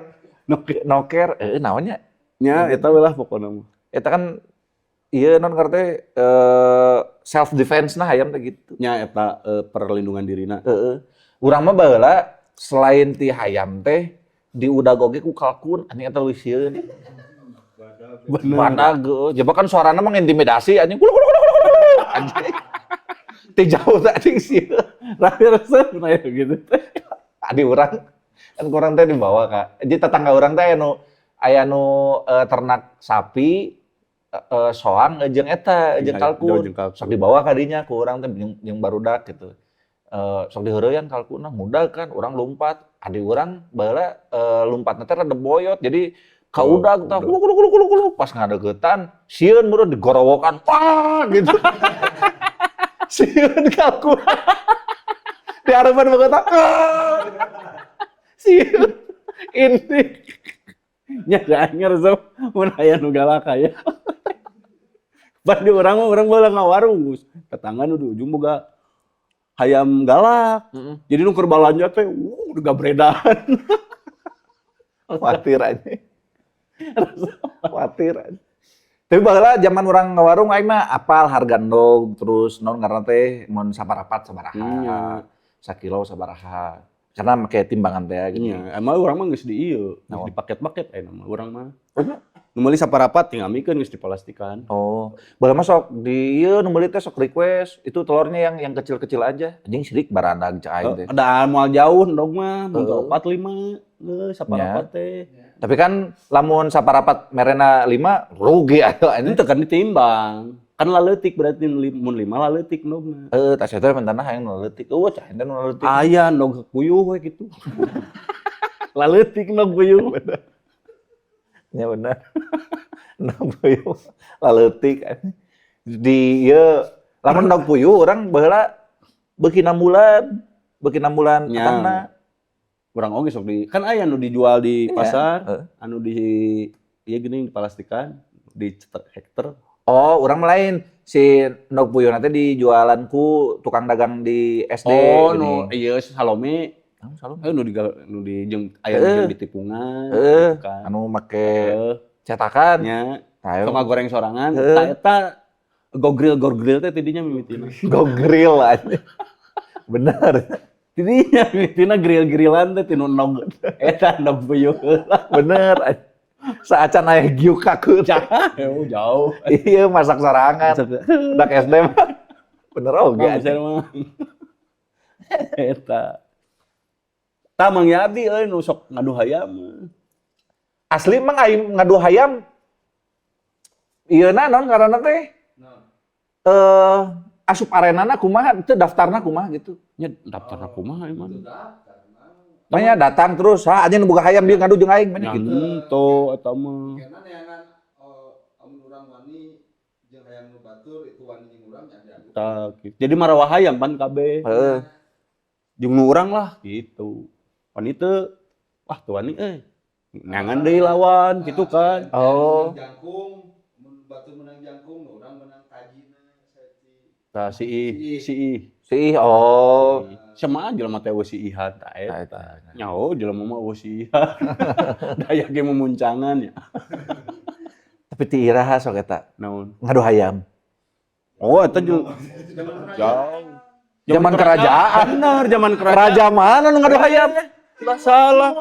S1: Noker.
S2: Noker naonnya?
S1: Nya eta we lah pokona mah.
S2: Eta kan ieu non ngarti self defense nah hayam teh gitu.
S1: Nya eta perlindungan dirina.
S2: Heeh. Urang mah baheula selain ti hayam teh diudag oge ku kalkun, anjing, eta leuwih sieun.
S1: Bener.
S2: Badag heueuh. Jaba kan suarana mah ngintimidasi, anjing, kuluk kuluk kuluk kuluk kuluk. Anjing. Ti jauh teh anjing sieun.
S1: Rame resep nah ya gitu teh.
S2: Adi urang kan kurang teh dibawa ka. Jadi tetangga urang teh aya nu ternak sapi soang jeung eta jeung kalkun.
S1: Jeung kalkun.
S2: Sok dibawa ka dinya ku urang teh jeung barudak gitu. Sok diheureuyan kalkunna, ngudag kan, urang lompat. Adi urang baheula lompatna teh rada boyot. Jadi kaudag tah
S1: udag.
S2: Kuluk kuluk kuluk kuluk kuluk, pas ngadeukeutan sieun meureun digorowokan, wah gitu. Sieun kalkun. Di harapan banget, ah. Sieun. Ini
S1: Nya da aing resep mun aya nu galak aya. Pan di urang mah urang baheula ngawarung, Gus. Tetangga nu di ujung boga hayam galak. Jadi nu keur balanja teh udah gabredan.
S2: Khawatir aja. Khawatir aja. Tapi baheula zaman urang ngawarung aing mah apal harga endog, terus naon ngaranna teh, mun saparapat sabaraha.
S1: Iya.
S2: Sakilo sabaraha. Karena make timbangan teh gitu.
S1: Iya, emang urang mah geus di ieu, geus
S2: Naon?
S1: di paket-paket aya mah urang mah.
S2: Oh, nya?
S1: Nu meuli saparapat tinggal mikeun geus diplastikan.
S2: Oh, baheula mah sok di ieu nu meuli teh sok request, itu telurnya yang kecil-kecil aja. Anjing, sirik barandag cek aing teh.
S1: Ada moal jauh endog mah, mun
S2: Heeh.
S1: 4 5 geus saparapat teh.
S2: Tapi kan lamun saparapat merena 5 rugi atuh anjing.
S1: Itu kan ditimbang. Kan laleutik berarti mun 5 laleutik endogna.
S2: Heeh, tas eta mentana hayang nu leutik. Eueuh cah ente nu leutik.
S1: Aya endog puyuh we gitu. Laleutik endog puyuh.
S2: Ya bener. Endog puyuh laleutik anjing. Di ieu lamun endog puyuh urang baheula beuki 6 bulan, beuki 6 bulan
S1: Nya.
S2: atangna.
S1: Urang oge sok di kan aya nu dijual di
S2: Iya,
S1: pasar,
S2: heeh.
S1: anu di ieu geuning diplastikan di hekter.
S2: Oh, urang mah lain. Si endog puyuh nanti dijualan ku tukang dagang di SD
S1: Oh,
S2: gini.
S1: nu ieu Salome.
S2: Naon Salome?
S1: Eh, nu di jeung aya nu jeung ditipungan gitu kan.
S2: Anu make cetakan.
S1: Nya.
S2: Tah,
S1: Sok ngagoreng sorangan.
S2: Heeh.
S1: Tah eta go grill, go grill teh tidinya mimitina.
S2: Go grill aja. Bener.
S1: Tidinya mimitina grill-grillan teh tinu endog eta endog puyuh.
S2: Bener. Saacan aya gyukaku.
S1: Jauh, jauh.
S2: Iya, masak sorangan. Budak SD mah. Bener oge.
S1: Oh, bisa mah. Eta. Tah Mang Yadi euy nu sok ngadu hayam.
S2: Asli emang aing ngadu hayam ieu na naon ngaranna teh? Eh, asup arenana kumaha teu, daftarna kumaha gitu.
S1: Nya daftarna kumaha emang?
S2: Makanya datang terus, ha anjing nu boga hayam dia ngadu jeung aing mana gitu.
S1: Henteu eta mah.
S4: Karena neangan amun urang wani jeung hayam nu batur itu wani jeung urang nya diadu.
S1: Tah gitu. Jadi marawa hayam pan kabeh.
S2: Heeh.
S1: Jeung nu urang lah gitu. Wani teu, wah teu wani euy. Neangan deui lawan gitu kan.
S2: Oh.
S4: Menang jangkung, mun batur menang jangkung, nu urang menang kajina saeutik.
S1: Tah si I, si I.
S2: Si oh.
S1: Sama jelema teh eueuh si Ihan tah
S2: Tah,
S1: eta.
S2: eta.
S1: Nyaho jelema mah eueuh si Ihan. Daya ge memuncangan ya.
S2: Tapi ti iraha sok eta
S1: Naon?
S2: ngadu hayam?
S1: Oh, eta jeung jauh.
S2: Zaman kerajaan.
S1: Bener, zaman kerajaan.
S2: Raja mana nu ngadu hayam?
S1: Lah salah.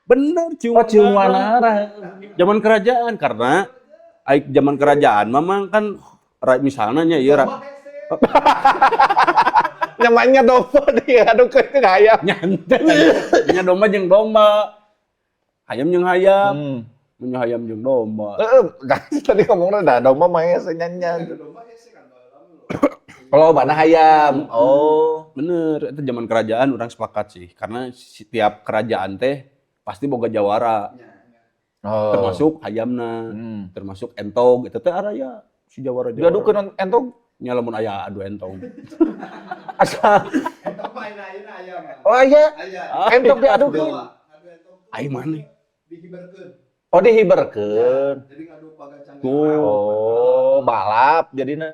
S1: Bener, Ciung.
S2: Oh, Ciung Wanara.
S1: Zaman kerajaan karena aik zaman kerajaan memang kan misalnya nya ieu
S2: Namanya domba dia adu ke hayam.
S1: Nyantai. Nya domba jeung domba. Hayam jeung hayam. Mun hayam jeung domba.
S2: Heeh, tadi ngomongnya dah domba mah hese nya.
S4: Domba hese kan baheula mah.
S2: Kalau bana hayam. Oh.
S1: Bener, itu zaman kerajaan urang sepakat sih. Karena setiap kerajaan teh pasti boga jawara.
S2: Oh.
S1: Termasuk hayamna, termasuk entog, itu teh araya si jawara-jawara.
S2: Diadukeun entog?
S1: Nya lamun aya adu entog.
S2: Asal.
S4: Entog mah ayeuna-ayeuna aya mah.
S2: Oh iya.
S4: Aya.
S2: Entog diadukeun.
S4: Dewa. Adu entog tuh
S1: Ai maneh?
S4: dihibarkeun.
S2: Oh, dihiberkeun.
S4: Jadi ngadu pagacang.
S2: Oh, balap jadina.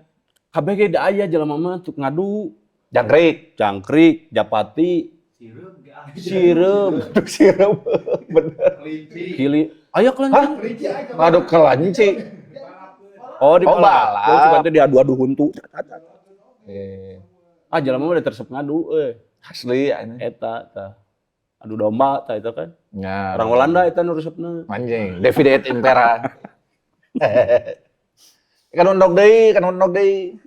S1: Kabeh ge da aya jelema mah tuk ngadu.
S2: Jangkrik.
S1: Jangkrik, japati, sireum,
S2: Aduh, sireum. Bener.
S4: Kelinci.
S1: kili. Aya kelinci.
S4: Kelinci aja.
S2: Ngadu kelinci.
S1: Oh, di
S2: Oh,
S1: balap.
S2: balap.
S1: Oh, suka teh diadu-adu huntu.
S2: Eh,
S1: Ah, jelema mah udah tersep ngadu euy.
S2: asli anjing.
S1: Eta tah. Adu domba tah eta kan.
S2: Ya.
S1: Orang Walanda eta nu resepna.
S2: Anjing, Divide et Impera. Kan endog deui, kan endog deui.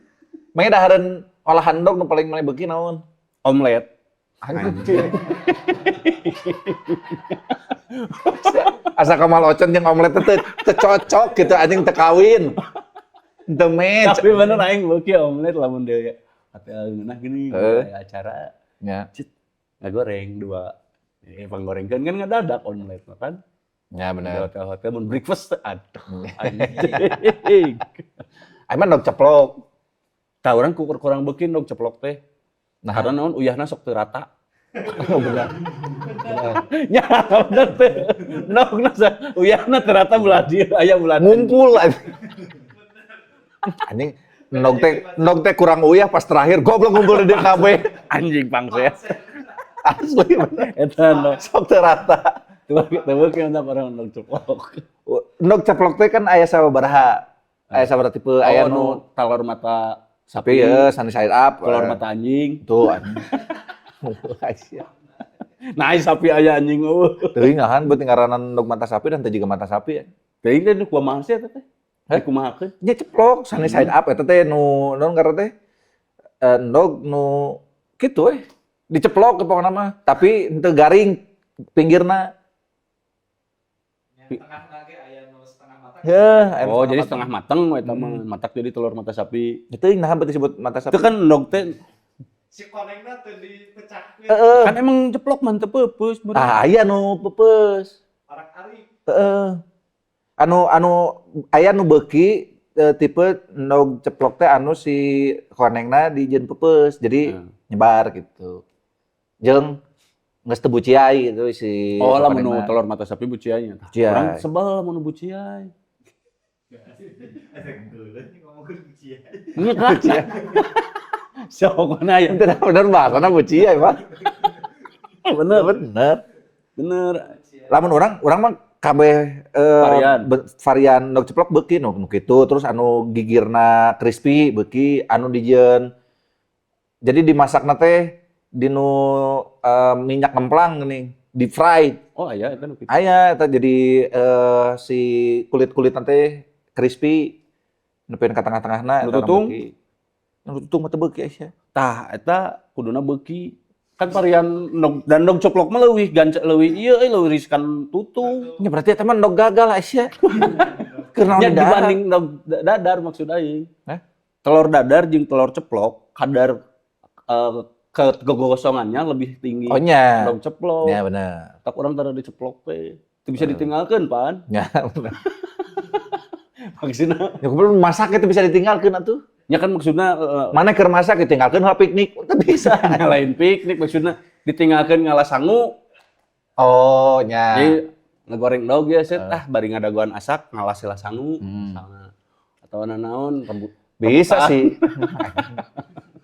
S2: Mangga dahareun olahan endog nu paling maneh beuki naon?
S1: Omelet.
S2: Anjing. Asa Kamal Ocon jeung omelet teh teu cocok gitu anjing, teu kawin. Teu match.
S1: Tapi bener aing beuki omelet lamun deui. Hotel ngeunah gini, aya acara
S2: Ya,
S1: cit ngagoreng dua. Eh, panggorengkeun kan ngadadak omelet mah kan.
S2: ya
S1: Di
S2: bener.
S1: hotel-hotel mun breakfast teh, aduh anjing.
S2: Aing mah endog ceplok.
S1: Tah, urang kurang beuki endog ceplok teh.
S2: Nah,
S1: Karena naon, uyahna sok teu rata.
S2: oh, bener. Bener.
S1: Ya, bener teh. Endogna uyahna teu rata belah dieu, aya belah dieu.
S2: Ngumpul anjing. Anjing endog teh kurang uyah pas terakhir goblok ngumpul di DKB.
S1: Anjing pangset.
S2: Asli bener.
S1: Eta endog.
S2: Sok teu rata.
S1: Teu teu beuki mantap urang endog ceplok.
S2: Endog ceplok teh kan aya sababaraha. Aya sabaraha tipe, aya
S1: Oh, nu
S2: nu
S1: talor mata
S2: sapi ya, sunny side up.
S1: telur mata anjing.
S2: Tuh anjing. Anjing.
S1: Nah, sapi aya anjing eueuh.
S2: Teuing nahan buat ngaranan endog mata sapi dan teu juga mata sapi.
S1: Teuing teh nu kumaha sih eta teh?
S2: Hah?
S1: Dikumahakeun?
S2: Nya ceplok sunny side up eta teh nu naon ngaran teh? Endog nu kitu we. Diceplok ke pokona mah, tapi henteu garing pinggirna.
S3: Yang tengah lagi aya nu setengah matang.
S2: Heuh, aya
S1: Oh, jadi
S2: mata.
S1: setengah mateng we eta mah, matak jadi telur mata sapi.
S2: Teuing nahan berarti disebut mata sapi.
S1: Itu kan endog teh
S3: Si konengna teu dipecahkeun.
S2: Heeh.
S1: kan emang ceplok mah teu peupeus bener.
S2: Ah, aya nu peupeus.
S3: Arak-arik.
S2: Heeh. Anu anu aya nu beuki tipe endog ceplok teh anu si konengna dijieun peupeus. Jadi nyebar gitu. Jeung geus teu buciai gitu si
S1: Oh, lah nu
S2: konengna.
S1: telur mata sapi buciainya. Tah,
S2: Buciai.
S1: urang sebel lamun nu buciai.
S3: Efek dulu ngomongin buciai.
S1: Nya kan. Sok mana ya?
S2: Bener bener bahasana buciai, Pak.
S1: Bener,
S2: Bener.
S1: bener.
S2: Lamun urang urang mah kabeh
S1: Varian.
S2: Varian endog ceplok beuki nu nu kitu, terus anu gigirna crispy beuki, anu dijieun jadi dimasakna teh dinu minyak ngemplang geuning, di fry.
S1: Oh, aya eta nu kitu.
S2: Aya eta jadi si kulit-kulitna teh crispy nepikeun ka tengah-tengahna
S1: Nu
S2: eta
S1: tutung?
S2: beuki. Nu tutung mah teu beuki aya.
S1: Tah, eta kuduna beuki. Kan varian endog dan endog ceplok mah leuwih ganca leuwih ieu euy leuwih riskan tutung.
S2: Nya berarti eta mah endog gagal aya. Keur naon
S1: Nya
S2: didahar?
S1: dibanding endog dadar maksud aing.
S2: Hah?
S1: Telur dadar jeung telur ceplok kadar kegosongannya lebih tinggi.
S2: Oh nya.
S1: Endog ceplok.
S2: Nya bener.
S1: Tak urang tara diceplok teh. Itu bisa ditinggalkeun, pan.
S2: Nya bener.
S1: Maksudna
S2: Ya kudu masak itu bisa ditinggalkeun atuh.
S1: nya kan maksudna
S2: Mana keur masak ditinggalkeun heula piknik, teu bisa.
S1: lain piknik maksudna ditinggalkeun ngalah sangu.
S2: Oh, nya.
S1: Jadi ngegoreng endog ya set ah bari ngadagoan asak ngalah sila sangu misalnya. Atau naon rembut
S2: Bisa sih.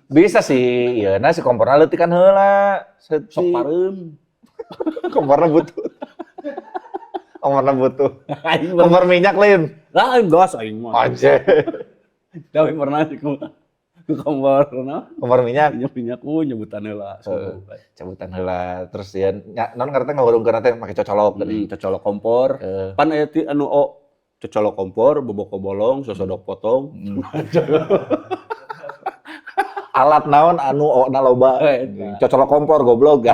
S2: Bisa sih. Ieu na si komporna leutikan heula.
S1: sok
S2: Sok
S1: pareum.
S2: Komporna butuh. Komporna butuh.
S1: Aing
S2: Kompor minyak lain.
S1: lah aing gas aing mah.
S2: Anjir.
S1: Tapi pernah sih ku kompor naon
S2: Kompor minyak.
S1: minyak minyak nyebutan heula.
S2: Heeh. Cabutan heula. Terus ya naon ngaranna ngahurungkeun teh make cocolok geuning.
S1: Cocolok kompor.
S2: Heeh.
S1: Pan aya ti anu o cocolok kompor, boboko bolong, sosodok potong.
S2: Alat naon anu ona loba.
S1: Eta.
S2: Cocolok kompor goblok.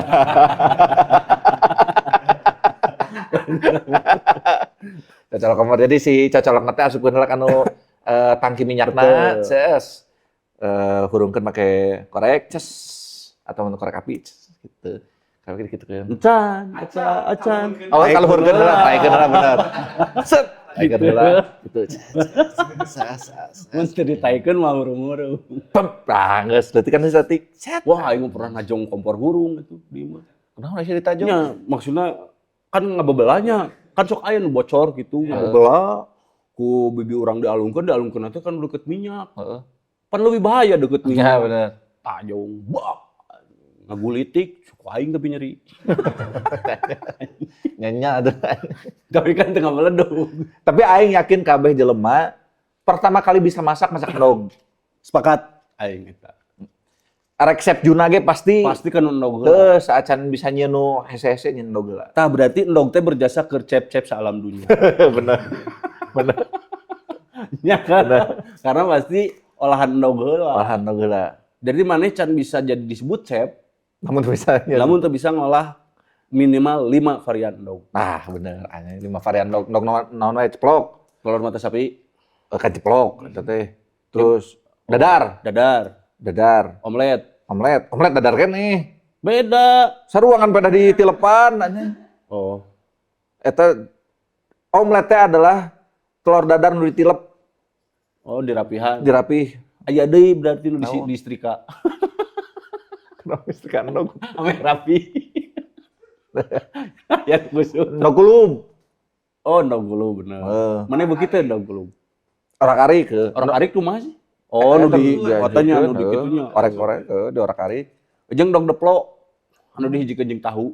S2: Cocolok kompor. Jadi si cocolok teh asupkeun heula kanu tangki minyakna,
S1: Betul.
S2: ces. Hurungkeun make korek, ces, atau korek api, ces, gitu. Kayak gitu kan.
S1: Encan, acan, acan.
S2: Oh, kalau hurungkeun heula, taekeun heula bener. Set, taekeun
S1: Gitu.
S2: heula. Gitu. Ces, ces,
S1: Mun teu ditaekeun mah hurung-hurung.
S2: Pem, ah, geus leutik kan saeutik. Set.
S1: Wah, aing mah pernah ngajong kompor hurung itu di imah.
S2: Kunaon sia ditajong?
S1: Nya, maksudnya kan ngabebelahnya. Kan sok aya nu bocor gitu, ngabelah ku bibi urang dialungkeun, dialungkeun teh kan deket minyak. Pan lebih bahaya deket minyak.
S2: Ya bener.
S1: Tajong, bak. Ngagulitik, suku aing tapi nyeri.
S2: Nya tuh.
S1: Tapi kan tengah meleduk.
S2: Tapi aing yakin kabeh jelema pertama kali bisa masak, masak endog.
S1: Sepakat aing eta.
S2: Arek Chef Juna ge pasti
S1: Pasti kan endog heula.
S2: Heuh, saacan bisa nyieun nu hese-hese nyieun endog heula.
S1: Tah, berarti endog teh berjasa ke chef-chef sealam dunia.
S2: Bener. Bener.
S1: Ya kan? Karena pasti olahan endog heula.
S2: Olahan endog heula.
S1: Jadi maneh can bisa jadi disebut chef,
S2: Lamun bisa nyieun.
S1: lamun teu bisa ngolah minimal 5 varian endog.
S2: Nah, bener. Anjing, lima varian endog, endog naon naon wae? Ceplok.
S1: Telur mata sapi,
S2: Eh, kan ceplok eta teh. Terus dadar,
S1: dadar,
S2: dadar,
S1: omelet.
S2: Omelet, omelet dadar keneh.
S1: Beda.
S2: Sarua kan pada di tilepan anjing.
S1: Oh.
S2: Eta omelet teh adalah telur dadar nu ditilep.
S1: Oh, dirapihan.
S2: Dirapih.
S1: Aya deui berarti nu di,
S2: Naon?
S1: di setrika.
S2: Kenapa setrika endog?
S1: Ame rapi. Ya khusus.
S2: Endog kulub.
S1: Oh, endog kulub bener.
S2: Heeh.
S1: Mana begitu endog kulub?
S2: Orak arik ke.
S1: Orak arik kumaha sih? Oh, nu di otanya nu di kitunya.
S2: Orek-orek di orak arik.
S1: Jeung endog deplok. Anu dihijikeun jeung tahu.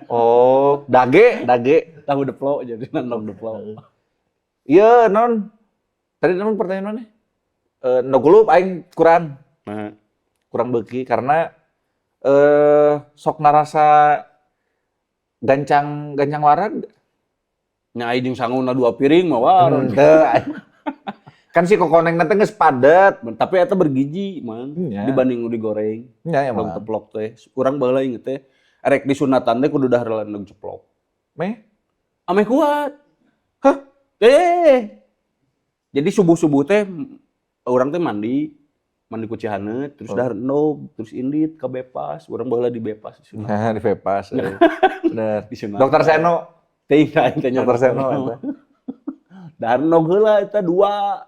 S2: Oh, dage, dage.
S1: Tahu deplok jadi endog deplok.
S2: Iya, non. Tadi non pertanyaan mana? Eh, endog kulub aing kurang
S1: Nah,
S2: kurang beuki karena sok ngarasa gancang gancang wareg.
S1: Nya aing jeung sanguna dua piring mah wareg.
S2: Henteu, aing. Kan si kokoneng teh geus padet.
S1: Tapi eta bergizi, man.
S2: Nya.
S1: Dibanding nu digoreng.
S2: Nya
S1: Endog
S2: emang.
S1: teplok teh. Urang baheula inget teh erek disunatan teh kudu dahar endog ceplok.
S2: Meh.
S1: Ameh kuat.
S2: Hah?
S1: Eh. Jadi subuh-subuh teh urang teh mandi, mandi ku cihaneut, terus dahar endog, terus indit ka Bepas, urang baheula di Bepas disunat.
S2: Nah, di Bepas. Bener.
S1: Disunat.
S2: Dokter Seno,
S1: Teh aing teh nya.
S2: Dokter Seno eta.
S1: Dahar endog heula eta dua.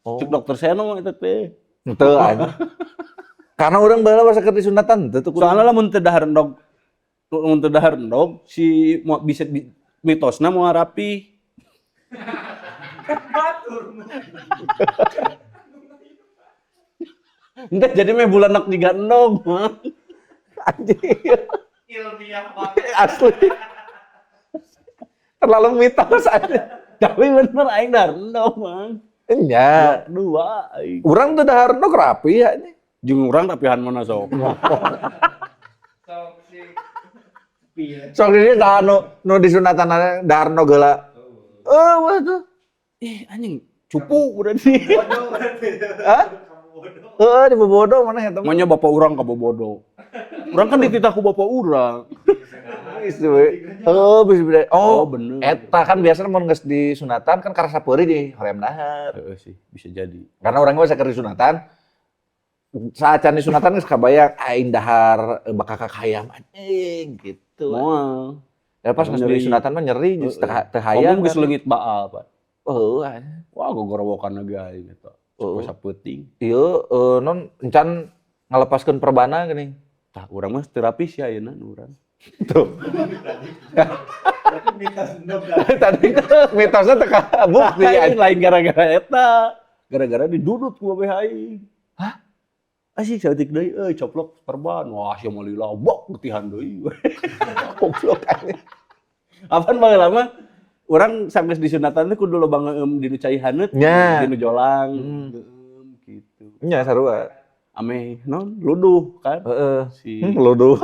S2: Oh.
S1: Cek dokter Seno eta teh.
S2: Henteu anjing. Karena urang baheula masa keur disunatan teu tuh kudu.
S1: Soalnya lamun teu dahar endog, lamun teu dahar endog si mo, bisa mitosna moal rapi.
S3: Batur.
S1: Entah jadi meh bulanak jiga endog mah.
S2: Anjing.
S3: Ilmiah banget.
S2: Asli. Terlalu mitos anjing.
S1: Tapi bener aing dahar endog mah.
S2: Nya.
S1: Dua aing.
S2: Urang tuh dahar endog rapi ya ini.
S1: Jeung urang rapihan mana sok.
S3: Sok si piye.
S2: Sok ini dahar nu nu disunatan dahar endog heula. Eh, wah tuh.
S1: Ih anjing cupu berarti.
S3: Bodoh berarti.
S2: Hah?
S3: Kamu bodoh.
S2: Heeh, di bobodo mana eta mah.
S1: Maunya bapak urang ka bobodo. Urang kan dititah ku bapak urang.
S2: Geus we. Heeh, bisa beda.
S1: Oh,
S2: Oh,
S1: bener.
S2: eta kan biasanya mun geus disunatan kan karasa peurih di hoream dahar.
S1: Heeh sih, bisa jadi.
S2: Karena orangnya bisa keur disunatan, saacan disunatan geus kabayang aing dahar bakakak hayam anjing gitu.
S1: Moal.
S2: Ya pas geus
S1: Nyeri.
S2: disunatan mah nyeri geus teu teu hayang.
S1: Ngomong geus leungit baal, Pak.
S2: Heuh, anjing.
S1: Wah, gogorowokan lagi aing eta.
S2: Heeh.
S1: Sapeuting.
S2: Ieu non encan ngalepaskeun perbana geuning.
S1: Tah, urang mah terapi sih ayeuna nu urang.
S2: Tuh.
S3: Berarti mitos endog kan.
S2: Tadi mitosnya teu kabukti
S1: Lain, lain gara-gara eta. Gara-gara didudut ku babeh aing.
S2: Hah?
S1: Asik saeutik deui euy coplok perban. Wah, sia mah lila bok getihan deui.
S2: Goblok anjing.
S1: Apaan baheula mah urang sanggeus disunatan teh kudu loba ngeum dinu cai haneut,
S2: Nya.
S1: dinu jolang, ngeum gitu.
S2: Nya sarua.
S1: Ameh non luduh kan.
S2: Heeh.
S1: Si
S2: Luduh.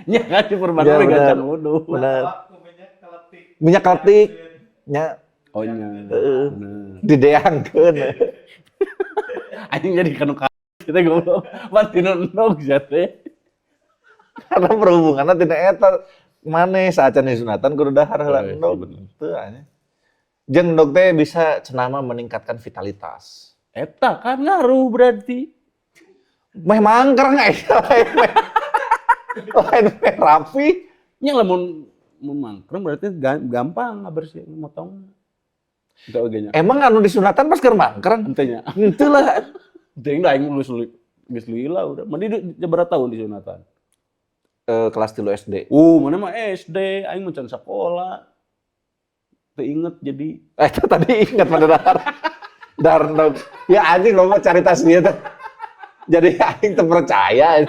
S1: nya kan si perban
S2: Ya,
S1: mah
S2: bener.
S1: gacan luduh.
S2: Bener.
S3: Waktu minyak keletik.
S2: Minyak keletik. Nya
S1: Oh nya.
S2: Heeh.
S1: Bener.
S2: Dideangkeun.
S1: Anjing jadi kanu ka kita goblok. Pan tinu endog sia teh.
S2: Karena perhubunganna tina eta maneh saacan disunatan kudu dahar heula
S1: Oh, iya,
S2: endog.
S1: bener.
S2: Teu anjing. Jeung endog teh bisa cenah mah meningkatkan vitalitas.
S1: Eta kan ngaruh berarti.
S2: Meh mangkrang eta lain meh. Lain meh rapi.
S1: Nya lamun mun mangkreng berarti gampang ngabersihin motong. Itu oge nya.
S2: Emang anu disunatan pas keur mangkreng?
S1: Henteu nya.
S2: Henteu lah.
S1: Teuing da aing geus geus lila udah. Mandi di berapa tahun disunatan?
S2: Kelas 3 SD.
S1: Maneh mah SD, aing mah can sekolah. Teu inget jadi.
S2: Eh, itu tadi ingat pada dahar. Dahar endog. Ya anjing, lo mau cari tas dia tuh. Jadi aing teu percaya.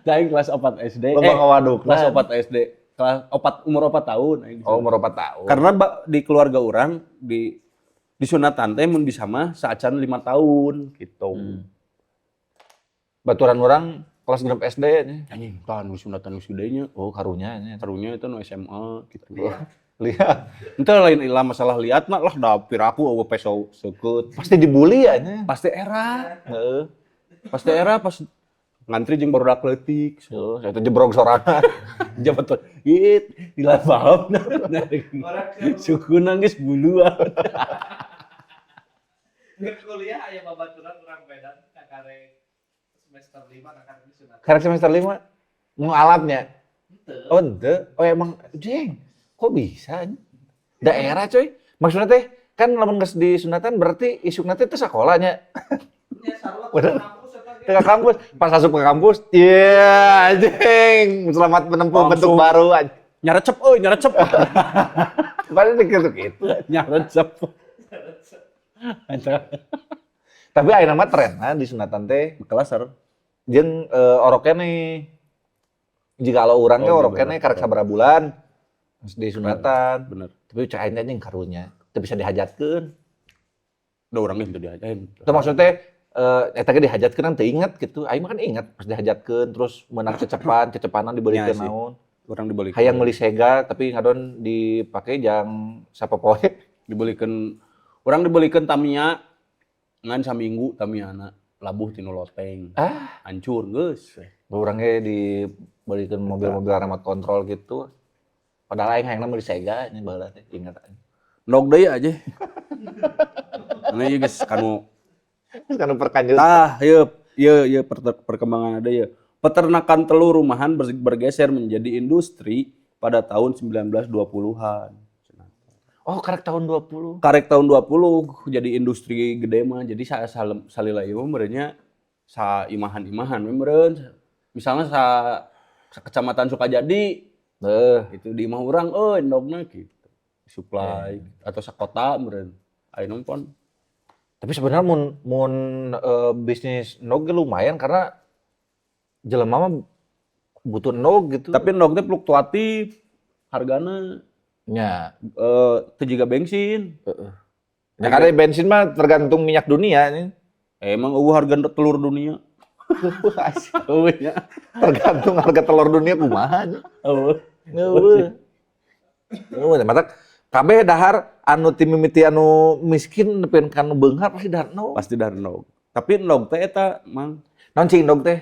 S1: Aing kelas 4 SD.
S2: Lo
S1: Eh,
S2: ngawaduk.
S1: kelas 4 SD. Kelas 4, umur 4 tahun aing.
S2: Oh, umur 4 tahun.
S1: Karena di keluarga urang di disunatan teh mun bisa mah saacan 5 tahun gitu.
S2: Baturan urang kelas 6 SD nya.
S1: Anjing, tah nu sunatan nu gede nya.
S2: Oh, karunya nya.
S1: Karunya itu nu SMA gitu.
S2: Lihat.
S1: Ente lain ilah masalah liat mah lah, da piraku euweuh peso seukeut.
S2: Pasti dibully ya nya.
S1: Pasti era,
S2: Heeh.
S1: pasti era pas ngantri jeung barudak leutik.
S2: Oh, saya jebrog sorangan.
S1: Jabat it dilabam. Suku nangis buluan.
S3: Ke kuliah aya babaturan urang Medan kakarek semester 5 kakarek disunat.
S2: Karek semester 5 mau alatnya.
S3: Henteu.
S2: Oh, ente. Oh, emang jeng. Kok bisa? Daerah coy. Maksudnya teh kan lamun geus disunatan berarti isukna teh teu sakolanya.
S3: Nya sarua
S2: Bener.
S3: ke kampus eta ge.
S2: Ke kampus, pas masuk ke kampus, iya anjing, selamat menempuh bentuk
S1: Langsung.
S2: baru anjing.
S1: Nyarecep euy, nyarecep.
S2: Padahal gitu gitu.
S1: Nyarecep. Eta
S2: Tapi ayeuna mah tren nah, di sunatan teh
S1: kelasar.
S2: jeung orok keneh. Jika kalau urang ge
S1: Oh,
S2: orok
S1: iya,
S2: keneh karek sabaraha bulan terus di sunatan.
S1: Bener.
S2: Tapi cek aing teh anjing karunya, teu bisa dihajatkeun.
S1: Udah urang ge teu dihajain.
S2: Itu maksudnya eta ge dihajatkeun kan teu inget gitu. Aing mah kan inget pas dihajatkeun terus menang cecepan, cecepanan dibelikeun
S1: Ya sih.
S2: naon.
S1: Urang dibelikan.
S2: Hayang meuli Sega tapi ngadon dipake jang sapopoe.
S1: Dibelikan, urang dibelikan Tamiya ngan saminggu Tamiyana labuh tinu loteng.
S2: Ah.
S1: Hancur geus.
S2: Urang ge dibelikeun mobil-mobil remote control gitu. Padahal aing hayangna meuli Sega nya baheula teh inget aing.
S1: Endog deui aja. Ini ieu geus kanu
S2: Terus kan perkanjut.
S1: Tah, ieu ieu ieu perkembangan ada ya. Peternakan telur rumahan bergeser menjadi industri pada tahun 1920-an.
S2: Oh, karek tahun 20.
S1: Karek tahun 20 jadi industri gede mah. Jadi saya salila ieu mah meureunnya sa imahan-imahan we meureun. Misalnya sa kecamatan Sukajadi itu di imah urang euy endogna gitu. Supply atau sakota meureun. Ayeuna mah pon
S2: Tapi sebenarnya mun mun bisnis endog ge lumayan karena jelema mah butuh endog gitu.
S1: Tapi endog teh fluktuatif hargana,
S2: Nya.
S1: Teu jiga bensin.
S2: Ya, karena bensin mah tergantung minyak dunia nih.
S1: Emang euweuh harga telur dunia. Euweuh nya.
S2: Tergantung harga telur dunia kumaha nya.
S1: Euweuh.
S2: Euweuh. Euweuh, matak kabeh dahar anu ti mimiti anu miskin nepi ka nu beunghar pasti dahar endog.
S1: Pasti dahar endog. Tapi endog teh eta, Mang.
S2: Naon cing endog teh?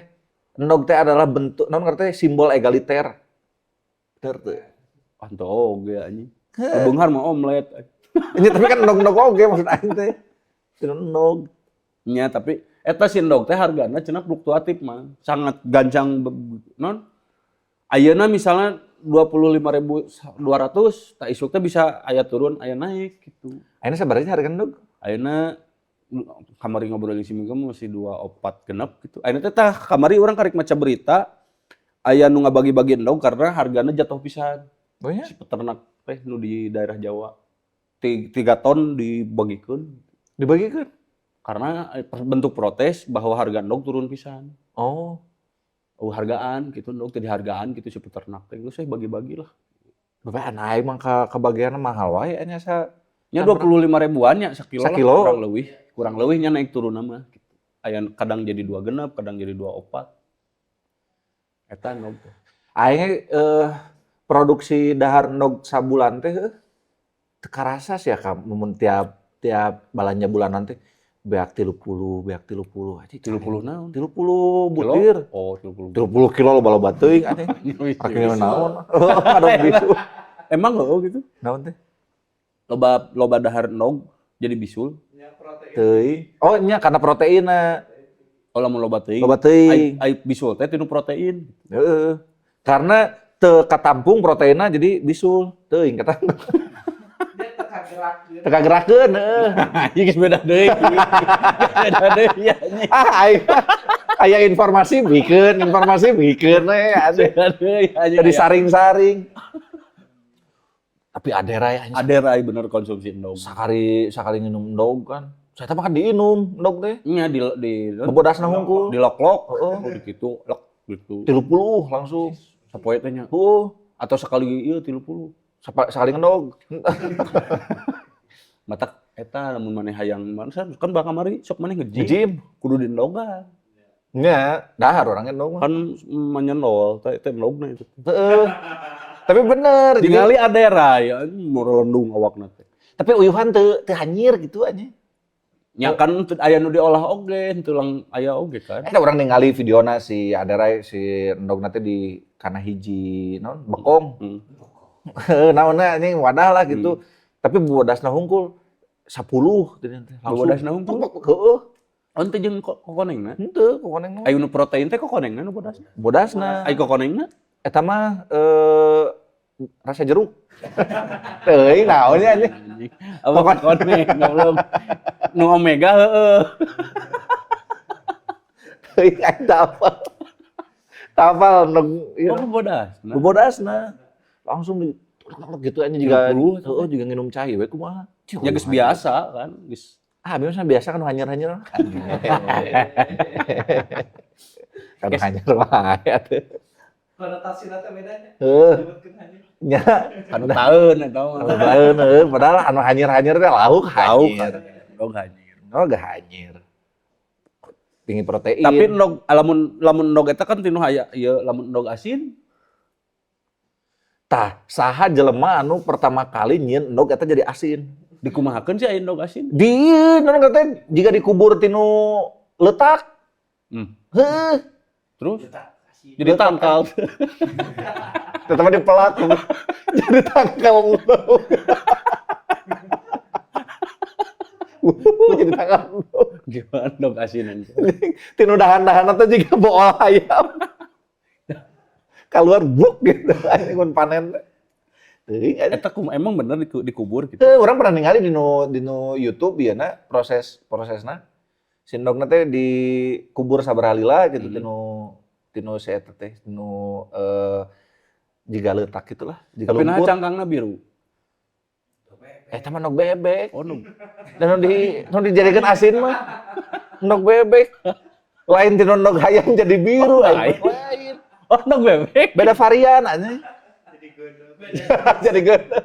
S2: Endog teh adalah bentuk naon ngarti simbol egaliter. Bener teu?
S1: Ah, henteu oge anjing. Nu beunghar mah omelet.
S2: Ini tapi kan endog-endog oge maksud aing teh. Tina endog.
S1: Nya, tapi eta si endog teh hargana cenah fluktuatif, Mang. Sangat gancang non. Ayeuna misalnya 25.200, tak isuk teh bisa aya turun, aya naik gitu.
S2: Ayeuna sabaraha harga endog?
S1: Ayeuna kamari ngobrol jeung si Mingga masih 24 genep gitu. Ayeuna teh tah kamari urang karek maca berita aya nu ngabagi-bagi endog karena hargana jatuh pisan.
S2: Oh nya?
S1: Si peternak teh nu di daerah Jawa. 3 ton dibagikeun
S2: Dibagikeun?
S1: Karena bentuk protes bahwa harga endog turun pisan.
S2: Oh.
S1: Oh, hargaan gitu, endog teh dihargaan gitu si peternak teh. Geus we bagi-bagi lah.
S2: Bapak aing mah ka kebagian mahal wae nya sa
S1: Nya 25 ribuan nya sakilo lah,
S2: Sakilo.
S1: kurang lebih. Kurang lebihnya naik turun nama gitu. Aya kadang jadi 2 genep, kadang jadi 24. Eta endog teh.
S2: Aing produksi dahar endog sabulan teh teu karasa sih ya ka mun tiap tiap balanja bulanan teh beak 30, beak 30 anjing.
S1: 30 naon?
S2: 30 butir.
S1: Oh, 30.
S2: 30 kilo loba-loba teuing anjing. Akhirnya naon? Ada bisul.
S1: Emang heuh gitu.
S2: Naon teh?
S1: Loba loba dahar endog jadi bisul.
S3: Nya protein.
S2: Teuing. Oh nya karena proteinna.
S1: Oh, lamun loba teuing.
S2: Loba teuing.
S1: Ai bisul teh tinu protein.
S2: Heeh. Karena teu katampung proteinna jadi bisul. Teuing kata.
S3: Dia teu kagerakeun.
S2: Teu kagerakeun heeh.
S1: Ieu geus beda deui. Beda deui ya anjing.
S2: Ah aing mah. Aya informasi bikeun we anjing. Jadi saring-saring. Tapi Aderai anjing.
S1: Aderai bener konsumsi endog.
S2: Sakali sakali nginum endog kan. Saya mah kan diinum endog teh.
S1: Nya di
S2: Bebodasna hungkul.
S1: Di lok-lok.
S2: Heeh.
S1: Oh, gitu, lok gitu.
S2: 30 langsung.
S1: Sapoe teh nya.
S2: Heeh.
S1: Atau sekali ieu 30.
S2: Sekali ngendog.
S1: Matak eta lamun maneh hayang mana kan bakal kamari sok maneh nge-gym.
S2: Nge-gym.
S1: Kudu diendogan.
S2: Nya, dahar orangnya endog mah.
S1: Kan menyendol teh teh endogna itu.
S2: Heeh. Tapi bener.
S1: Tingali Aderai anjing merelendung awakna teh.
S2: Tapi uyuhan teu teu hanyir gitu anjing.
S1: Nya kan teu aya nu diolah oge, henteu lang aya oge kan.
S2: Eta urang ningali videona si Aderai si endogna teh di kana hiji naon bekong. Heuh, naonna anjing wadah lah gitu. Tapi bodasna hungkul 10 teh langsung.
S1: Bodasna hungkul?
S2: Heeh.
S1: Oh, henteu jeung kokonengna?
S2: Henteu kokonengna.
S1: Aya nu protein teh kokonengna nu bodasna.
S2: Bodasna.
S1: Aya kokonengna?
S2: Eta mah rasa jeruk. Teuing naon nya anjing.
S1: Apa kokoneng goblok. Nu omega heeh.
S2: Teuing aing teu apal. Teu apal endog ieu.
S1: Oh, bodasna.
S2: Bodasna. Langsung di gitu anjing juga
S1: 30,
S2: heeh juga nginum cai we kumaha.
S1: Ya geus biasa kan, geus.
S2: Ah, biasa biasa kan hanyir-hanyir. Kan hanyir wae atuh.
S3: Konotasi teh bedanya.
S2: Heuh,
S3: Nyebutkeun hanyir.
S2: nya
S1: Anu taeun eta mah.
S2: anu baeun heuh, padahal anu hanyir-hanyir teh lauk
S1: Lauk
S2: hanyir.
S1: endog hanyir.
S2: Oh, gak hanyir. Tinggi protein.
S1: Tapi endog lamun lamun endog eta kan tinu aya ieu lamun endog asin
S2: tah saha jelema anu pertama kali nyieun endog eta jadi asin.
S1: Dikumahakeun sih aya endog asin?
S2: Di ieu naon teh jiga dikubur tinu letak. Heuh.
S1: Terus jadi tangkal.
S2: Tetep dipelak. Jadi tangkal endog. Jadi tangkal endog.
S1: Gimana endog asinan?
S2: Tinu dahan-dahan teh jiga bool ayam. Keluar buk gitu anjing mun panen. Teuing anjing.
S1: Eta emang bener dikubur gitu.
S2: Teu, urang pernah ningali dinu YouTube ieu na prosesna. Si endogna teh dikubur sabaraha lila gitu tinu tinu si eta teh tinu jiga leutak gitulah, jiga
S1: Tapi nah
S2: lumpur.
S1: cangkangna biru.
S2: Eta mah endog bebek.
S1: Oh, endog.
S2: Dan nu dijadikeun asin mah endog bebek. Lain tinu endog hayam jadi biru
S1: Oh, lain.
S2: lain.
S1: Oh, endog bebek.
S2: Beda varian anjing.
S3: Jadi geuneuh.
S2: Jadi geuneuh.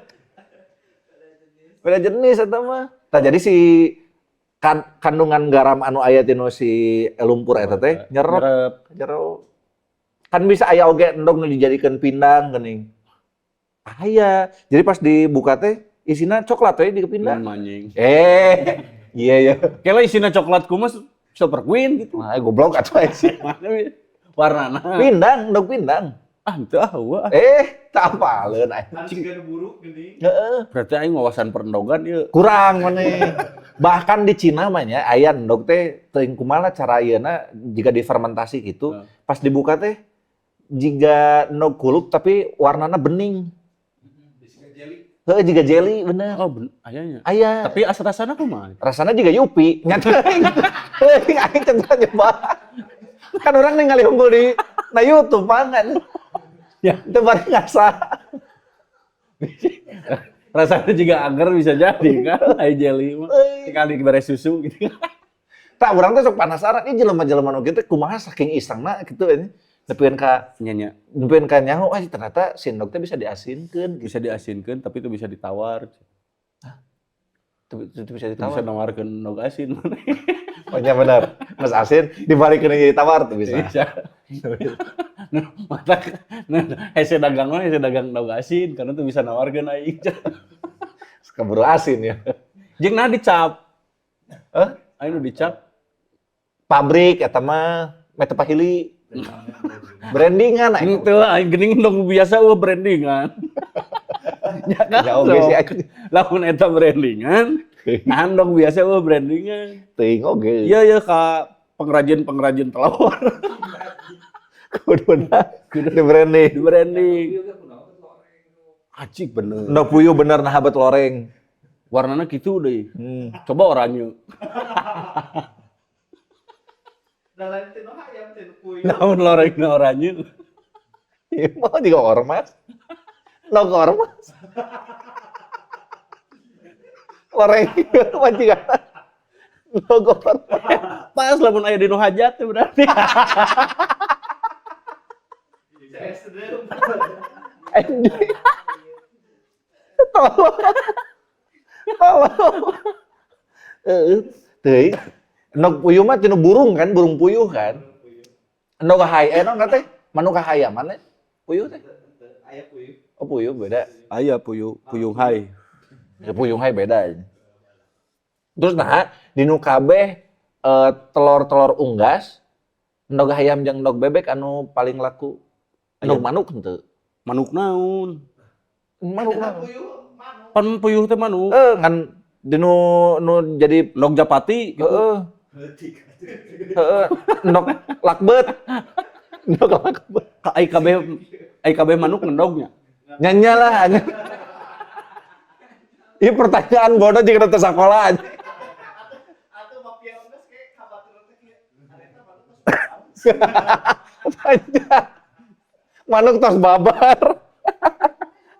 S2: Beda jenis eta mah. Tah jadi si kandungan garam anu aya tinu si lumpur eta teh nyerep
S1: Nyerep.
S2: jero. Kan bisa aya oge endog nu dijadikeun pindang geuning. Aya. Jadi pas dibuka teh isina coklat we di pindang.
S1: Anjing.
S2: Iya iya.
S1: Kela isina coklat kumas Super Queen gitu.
S2: Nah, goblok atuh aya sih.
S1: Mana warnana?
S2: Pindang, endog pindang.
S1: Ah, henteu ah eueuh.
S2: Tak apaleun aing.
S3: Anu siga nu buruk geuning.
S2: Heeh.
S1: Berarti aing wawasan perendogan ieu.
S2: Kurang maneh. Bahkan di Cina mah nya aya endog teh teuing kumaha cara ieuna jika difermentasi gitu. Pas dibuka teh jiga endog kulup tapi warnana bening.
S4: Jiga jelly.
S2: Heeh, jiga jelly bener.
S1: Oh, ayanya.
S2: Aya.
S1: Tapi asa rasana kumaha?
S2: Rasana jiga Yupi. Nya teuing. Teuing aing can nyoba. Kan orang ningali unggul di na YouTube pangan.
S1: Ya.
S2: Itu bari ngasa.
S1: Rasanya juga agar bisa jadi kan, aya jelly mah. Sekali dibere susu gitu.
S2: Tak urang teh sok penasaran ieu jelema-jelema nu kieu teh kumaha saking isengna gitu ini. Nepikeun ka
S1: Nya
S2: nepikeun ka nyaho ah ternyata si endog teh bisa diasinkeun gitu.
S1: Bisa diasinkeun tapi itu bisa ditawar.
S2: Itu bisa
S1: Itu bisa
S2: ditawar.
S1: nawarkeun endog asin.
S2: Oh iya benar. Mas asin dibalikeun jadi tawar tuh bisa.
S1: Bisa. Nah, mata nah, hese dagang mah hese dagang endog asin karena tuh bisa nawarkeun aing.
S2: Keburu asin ya.
S1: Jeung nah dicap.
S2: Hah?
S1: Aing nu dicap.
S2: Pabrik eta mah mete pahili. Brandingan aing.
S1: Henteu aing geuning endog biasa eueuh brandingan. Ya kan?
S2: Ya oge sih aing.
S1: Lamun eta brandingan, nah endog biasa eueuh brandingan.
S2: Teuing oge.
S1: Iya iya ka pengrajin-pengrajin telur.
S2: Kuduna di branding.
S1: Di branding. Acik bener.
S2: Endog puyuh bener nah habet loreng.
S1: Warnanya gitu deh. Coba oranye.
S3: Da lain tinu hayam, tinu puyuh.
S1: Naon lorengna oranye?
S2: Ieu mah juga ormas. Endog ormas. Loreng ieu mah jiga endog ormas.
S1: Pas lamun aya dinu hajat teh berarti.
S3: Saya sedih.
S2: Anjing. Tolong. Tolong. Heeh. Teuing. Endog puyuh mah tinu burung kan, burung puyuh kan. Endog hay, naon teh? Manuk hayaman teh? Puyuh teh.
S4: Aya puyuh.
S2: Oh, puyuh beda.
S1: Aya puyuh, puyuh hai.
S2: Ya, puyuh hay beda. Terus nah, di nu kabeh telur-telur unggas, endog hayam jeung endog bebek anu paling laku. Endog manuk henteu.
S1: Manuk naon?
S2: Manuk naon?
S3: Puyuh manuk.
S1: Pan puyuh teh manuk.
S2: Ngan di nu nu jadi
S1: Endog japati gitu.
S2: Heeh. Heeh, endog lakbet. Endog lakbet.
S1: Ka ai kabeh ai kabeh manuk ngendognya.
S2: Nya lah anjing. Ini pertanyaan bodoh jika teu sakola anjing.
S3: Atau mafia unggas kayak kabaturan teh kieu. Hareta manuk tos
S2: Panjang. Manuk tos babar.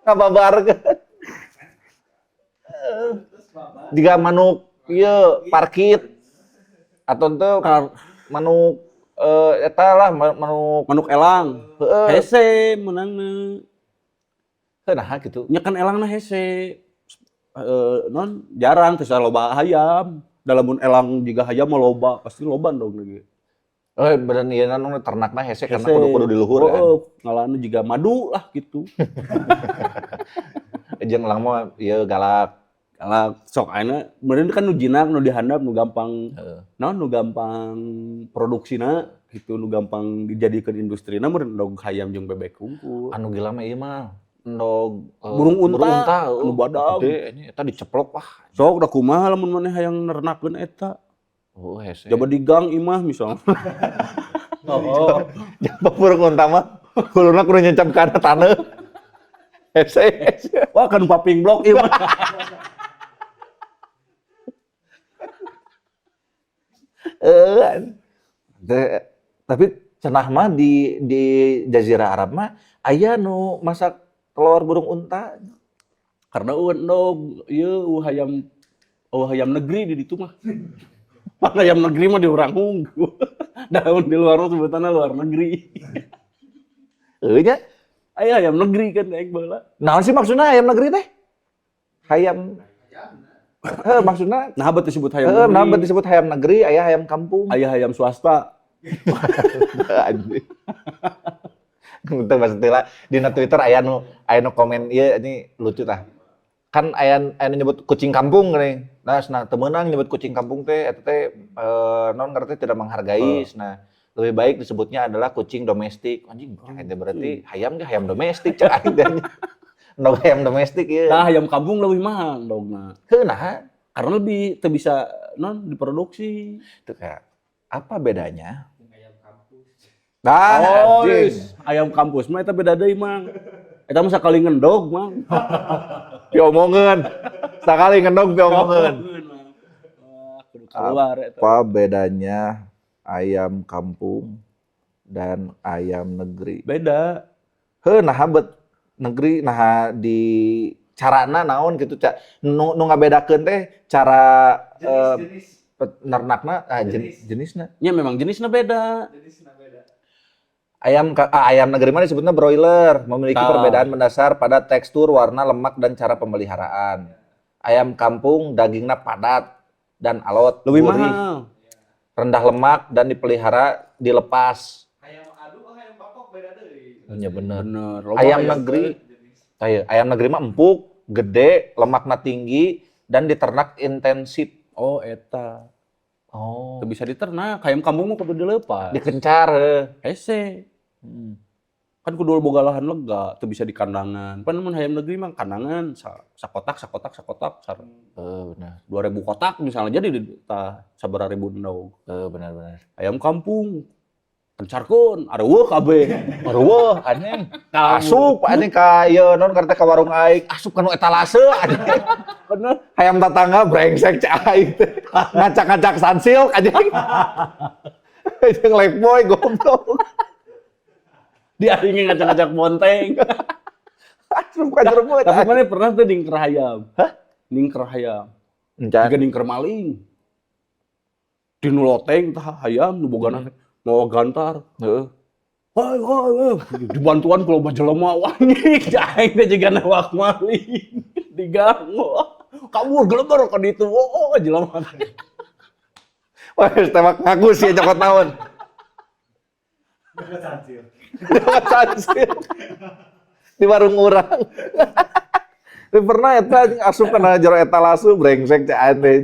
S2: Ngababarkeun. Jika manuk ieu parkit atau henteu manuk eta lah manuk
S1: Manuk elang.
S2: Heeh.
S1: Hese meunangna.
S2: Heuh, nah gitu.
S1: Nya kan elangna hese. Non jarang teu loba hayam. Da lamun elang jiga hayam mah loba, pasti loba dong lagi.
S2: Oh, bener ieu nu ternakna hese karena kudu-kudu di luhur kan.
S1: Oh, ngalana jiga madu lah gitu.
S2: Jeung elang mah ieu galak.
S1: Galak sok ayeuna meureun kan nu jinak nu dihandap nu gampang
S2: Heeh.
S1: naon nu gampang produksina gitu, nu gampang dijadikeun industrina meureun endog hayam jeung bebek hungkul.
S2: Anu gila mah ieu mah endog
S1: Burung unta,
S2: burung unta,
S1: anu
S2: heuh.
S1: badag.
S2: Gede anjing eta diceplok wah.
S1: Sok da kumaha lamun maneh hayang nernakeun eta.
S2: Oh, hese.
S1: Jaba di gang imah misalnya. Oh.
S2: Jaba burung unta mah huluna kudu nyencap kana taneuh. Hese. Hese.
S1: Wah kan paving block ieu mah.
S2: Heeh. Tapi cenah mah di Jazirah Arab mah aya nu masak telur burung unta.
S1: Karena eueuh endog ieu eueuh hayam, eueuh hayam negeri di ditu mah. Pan hayam negeri mah di urang hungkul. Daun di luar mah sebutanna luar negeri.
S2: Heuh nya.
S1: Aya hayam negeri kan daek baheula.
S2: Naon sih maksudna hayam negeri teh? Hayam. Heuh, maksudna
S1: Nah, bet disebut hayam
S2: heuh,
S1: negeri.
S2: nah bet disebut hayam negeri, aya hayam kampung.
S1: Aya hayam swasta.
S2: Anjing. Teu maksud lah dina Twitter aya nu komen ieu ini lucu tah. Kan aya aya nu nyebut kucing kampung geuning. Nah, cenah teu meunang nyebut kucing kampung teh eta teh naon ngaranna teh tidak menghargai cenah. Lebih baik disebutnya adalah kucing domestik. Anjing, eta berarti hayam ge hayam domestik cek aing teh. Endog hayam domestik ieu.
S1: Nah, hayam kampung lebih mahal endogna.
S2: Heuh nah,
S1: Karena lebih teu bisa non diproduksi.
S2: itu kayak apa bedanya?
S3: Ayam kampus.
S2: Nah,
S1: Oh,
S2: anjing.
S1: yes. Ayam kampus mah eta beda deui, Mang. Eta mah sakali ngendog, Mang.
S2: Diomongeun. Sakali ngendog diomongeun.
S1: Mang. Wah, kudu keluar eta.
S2: Apa bedanya ayam kampung dan ayam negeri?
S1: Beda.
S2: Heuh, nah bet negeri nah di carana naon gitu ca nu nu ngabedakeun teh cara
S3: Jenis, jenis.
S2: nernakna
S3: Jenis.
S2: jenisna.
S1: Ya memang jenisnya beda.
S3: Jenisna beda.
S2: Ayam negeri mana disebutnya broiler, memiliki
S1: Tah.
S2: perbedaan mendasar pada tekstur, warna, lemak dan cara pemeliharaan. Ayam kampung dagingnya padat dan alot,
S1: Lebih
S2: gurih,
S1: mahal.
S2: rendah lemak dan dipelihara dilepas.
S3: Hayam adu, oh hayam bapok beda deui.
S2: Ya bener.
S1: Bener. Loba
S2: Ayam negeri,
S3: Jenis.
S2: ayam negeri mah empuk, gede, lemaknya tinggi dan diternak intensif.
S1: Oh, eta.
S2: Oh.
S1: Teu bisa diternak. Ayam kampung mah kudu dilepas.
S2: Dikencar. Heuh.
S1: Hese. Kan kudu boga lahan lega, teu bisa di kandangan. Pan mun hayam negeri mah kandangan sakotak sakotak sakotak
S2: Heeh, bener.
S1: 2000 kotak misalnya jadi di tah sabaraha ribu endog.
S2: Heeh, bener bener.
S1: Ayam kampung kencarkeun, areueuh kabeh.
S2: Eueuh anjing. Asup anjing ka ieu naon kareta ka warung aing, asup ka nu etalase anjing.
S1: Bener.
S2: Hayam tetangga brengsek cak aing teh. Ngacak-ngacak Sunsilk anjing. Jeung lek boy goblok.
S1: Di aing ngacak-ngacak bonteng.
S2: Asup ka jero beut.
S1: Tapi mana pernah tuh ningker hayam?
S2: Hah?
S1: Ningker hayam.
S2: Encan.
S1: Jiga ningker maling. Di nu loteng tah hayam nu bogana mawa gantar.
S2: Heeh.
S1: Woi woi woi, dibantuan ku loba jelema wangi, aing teh jiga nawak maling. Diganggu. Kabur geleber ka ditu. Oh, oh jelema.
S2: Wah, tembak ngaku sih cokot naon.
S5: Cancil.
S2: Cokot cancil. Di warung urang. Tapi pernah eta asup kana jero etalase, brengsek cek aing teh.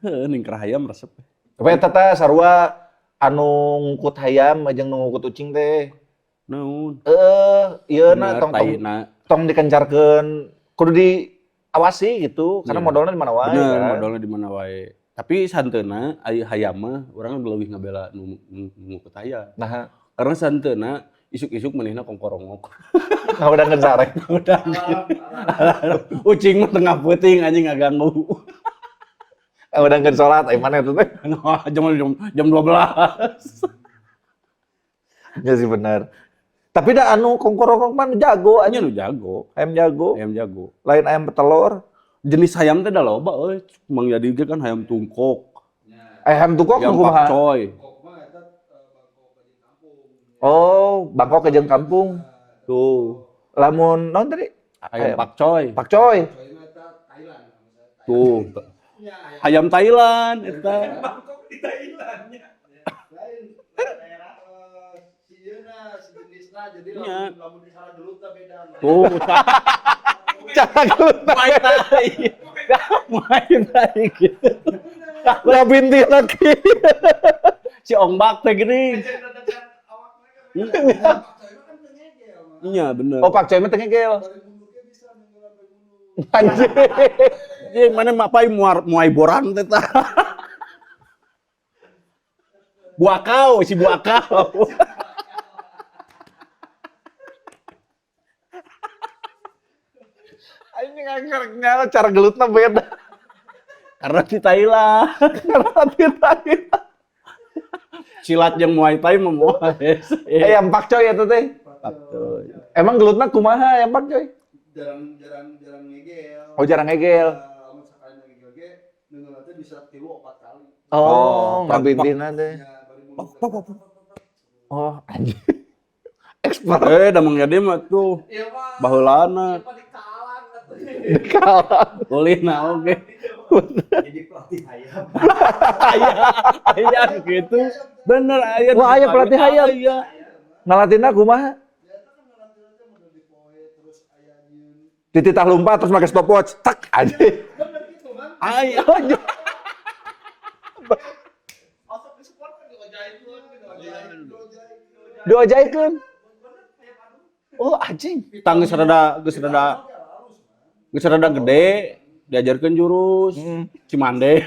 S1: Heuh, ningker hayam resep.
S2: Tapi eta teh sarua anu ngukut hayam jeung nu ngukut ucing teh.
S1: Naon?
S2: Eh, ieu na
S1: Bener,
S2: tong tong
S1: taina.
S2: Tong dikencarkeun, kudu diawasi gitu karena
S1: Iya.
S2: modalnya di mana wae
S1: Bener,
S2: kan.
S1: modalnya di mana wae. Tapi santeuna ari hayam mah urang leuwih ngabela nu ngukut hayam.
S2: Nah,
S1: Karena santeuna isuk-isuk manehna kongkorongok.
S2: ngawedangkeun sare.
S1: Udah. Ucing mah tengah peuting, anjing, ngaganggu.
S2: Ngawedangkeun salat ai mana eta teh.
S1: Jam jam jam 12.
S2: Ya sih bener. Tapi dah anu kongkorongok mah nu jago
S1: Nya
S2: anjing.
S1: nu jago,
S2: Ayam jago,
S1: ayam jago.
S2: Lain ayam petelur.
S1: Jenis hayam teh da loba euy. Mang Yadi ge kan hayam tungkok,
S2: Ayam tungkok
S1: hayam
S2: nu kumaha?
S1: pakcoy.
S4: Kok mah eta Bangkok ka jeung kampung.
S2: Oh, Bangkok ke jeung kampung.
S1: Tuh,
S2: Lamun naon tadi?
S1: Ayam pakcoy.
S2: Pakcoy.
S4: Coy mah eta Thailand. Misalnya.
S1: Tuh.
S4: Nya ayam
S1: Hayam Thailand eta.
S3: Bangkok di Thailand nya.
S4: Lain si ieu na si jenisna, jadi
S1: Nya.
S4: lamun lamun disalah dulu teh beda.
S1: Tuh,
S2: Cara gelut
S1: Muay Thai. Muay Thai gitu.
S2: ngabinti lagi.
S1: Si Ongbak teh geuning.
S3: Awak mereka.
S4: Pakcoy mah kan teu ngegel mah.
S1: Iya, bener.
S2: Oh, pakcoy mah teu ngegel.
S4: Bari mundur ge bisa nenggelam bari mundur.
S2: Anjing.
S1: Jadi mana mapai muar muai boran teh tah. Buakau, si buakau.
S2: Anjing ngangker cara gelutna beda.
S1: Karena di Thailand.
S2: Karena di Thailand.
S1: Silat jeung Muay Thai mah moal.
S2: Ayam pakcoy eta teh.
S1: Pakcoy.
S2: Emang gelutna kumaha ayam pakcoy?
S4: Jarang jarang jarang ngegel.
S2: Oh, jarang ngegel.
S4: Lamun sakali ngegel ge nenggelam teh bisa tilu opat kali.
S2: Oh,
S1: Oh,
S2: ngabintina teh.
S4: Nya bari mundur. Teh.
S2: Oh, anjing. Expert.
S1: Eh, da Mang Yadi mah tuh
S3: Iya mah.
S1: baheulana.
S3: Iya mah dikalang atuh.
S2: Dikalah.
S1: Ulina oge.
S5: Jadi pelatih ayam.
S1: Aya, aya gitu. Bener aya.
S2: Wah, aya pelatih hayam.
S1: Aya.
S2: Ngalatina kumaha?
S4: Ya eta kan ngalatihna teh model di poe terus aya nyieun.
S2: Dititah lompat terus pakai stopwatch. Tak anjing.
S4: Bener gitu kan?
S1: Aya.
S3: Osok di support kan diojaikeun, diojaikeun.
S2: Diojaikeun. Oh, anjing.
S1: Tang geus rada gede diajarkeun jurus Cimande.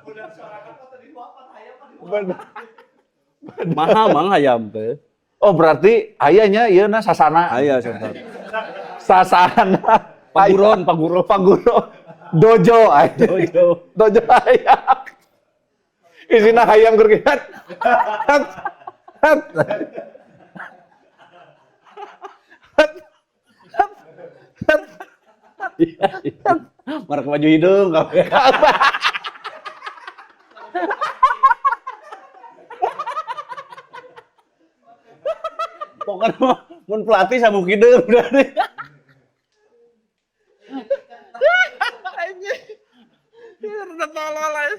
S3: Udah suara apa tadi apa hayam mah di
S2: Bener.
S1: Mahal mang hayam teh.
S2: Oh, berarti ayahnya ieu na sasana.
S1: Aya sasana.
S2: Sasana.
S1: Paguron, paguron.
S2: Paguron. Dojo anjing.
S1: Dojo.
S2: Dojo ayam. Isina hayam keur hat. Hat. Hat. Hat. Hat. Hat.
S1: Iya, iya. Marek baju hidung kabeh. Pokoknya mah mun pelatih sabuk hidung berarti.
S2: Anjing. Ini rada tolol aja.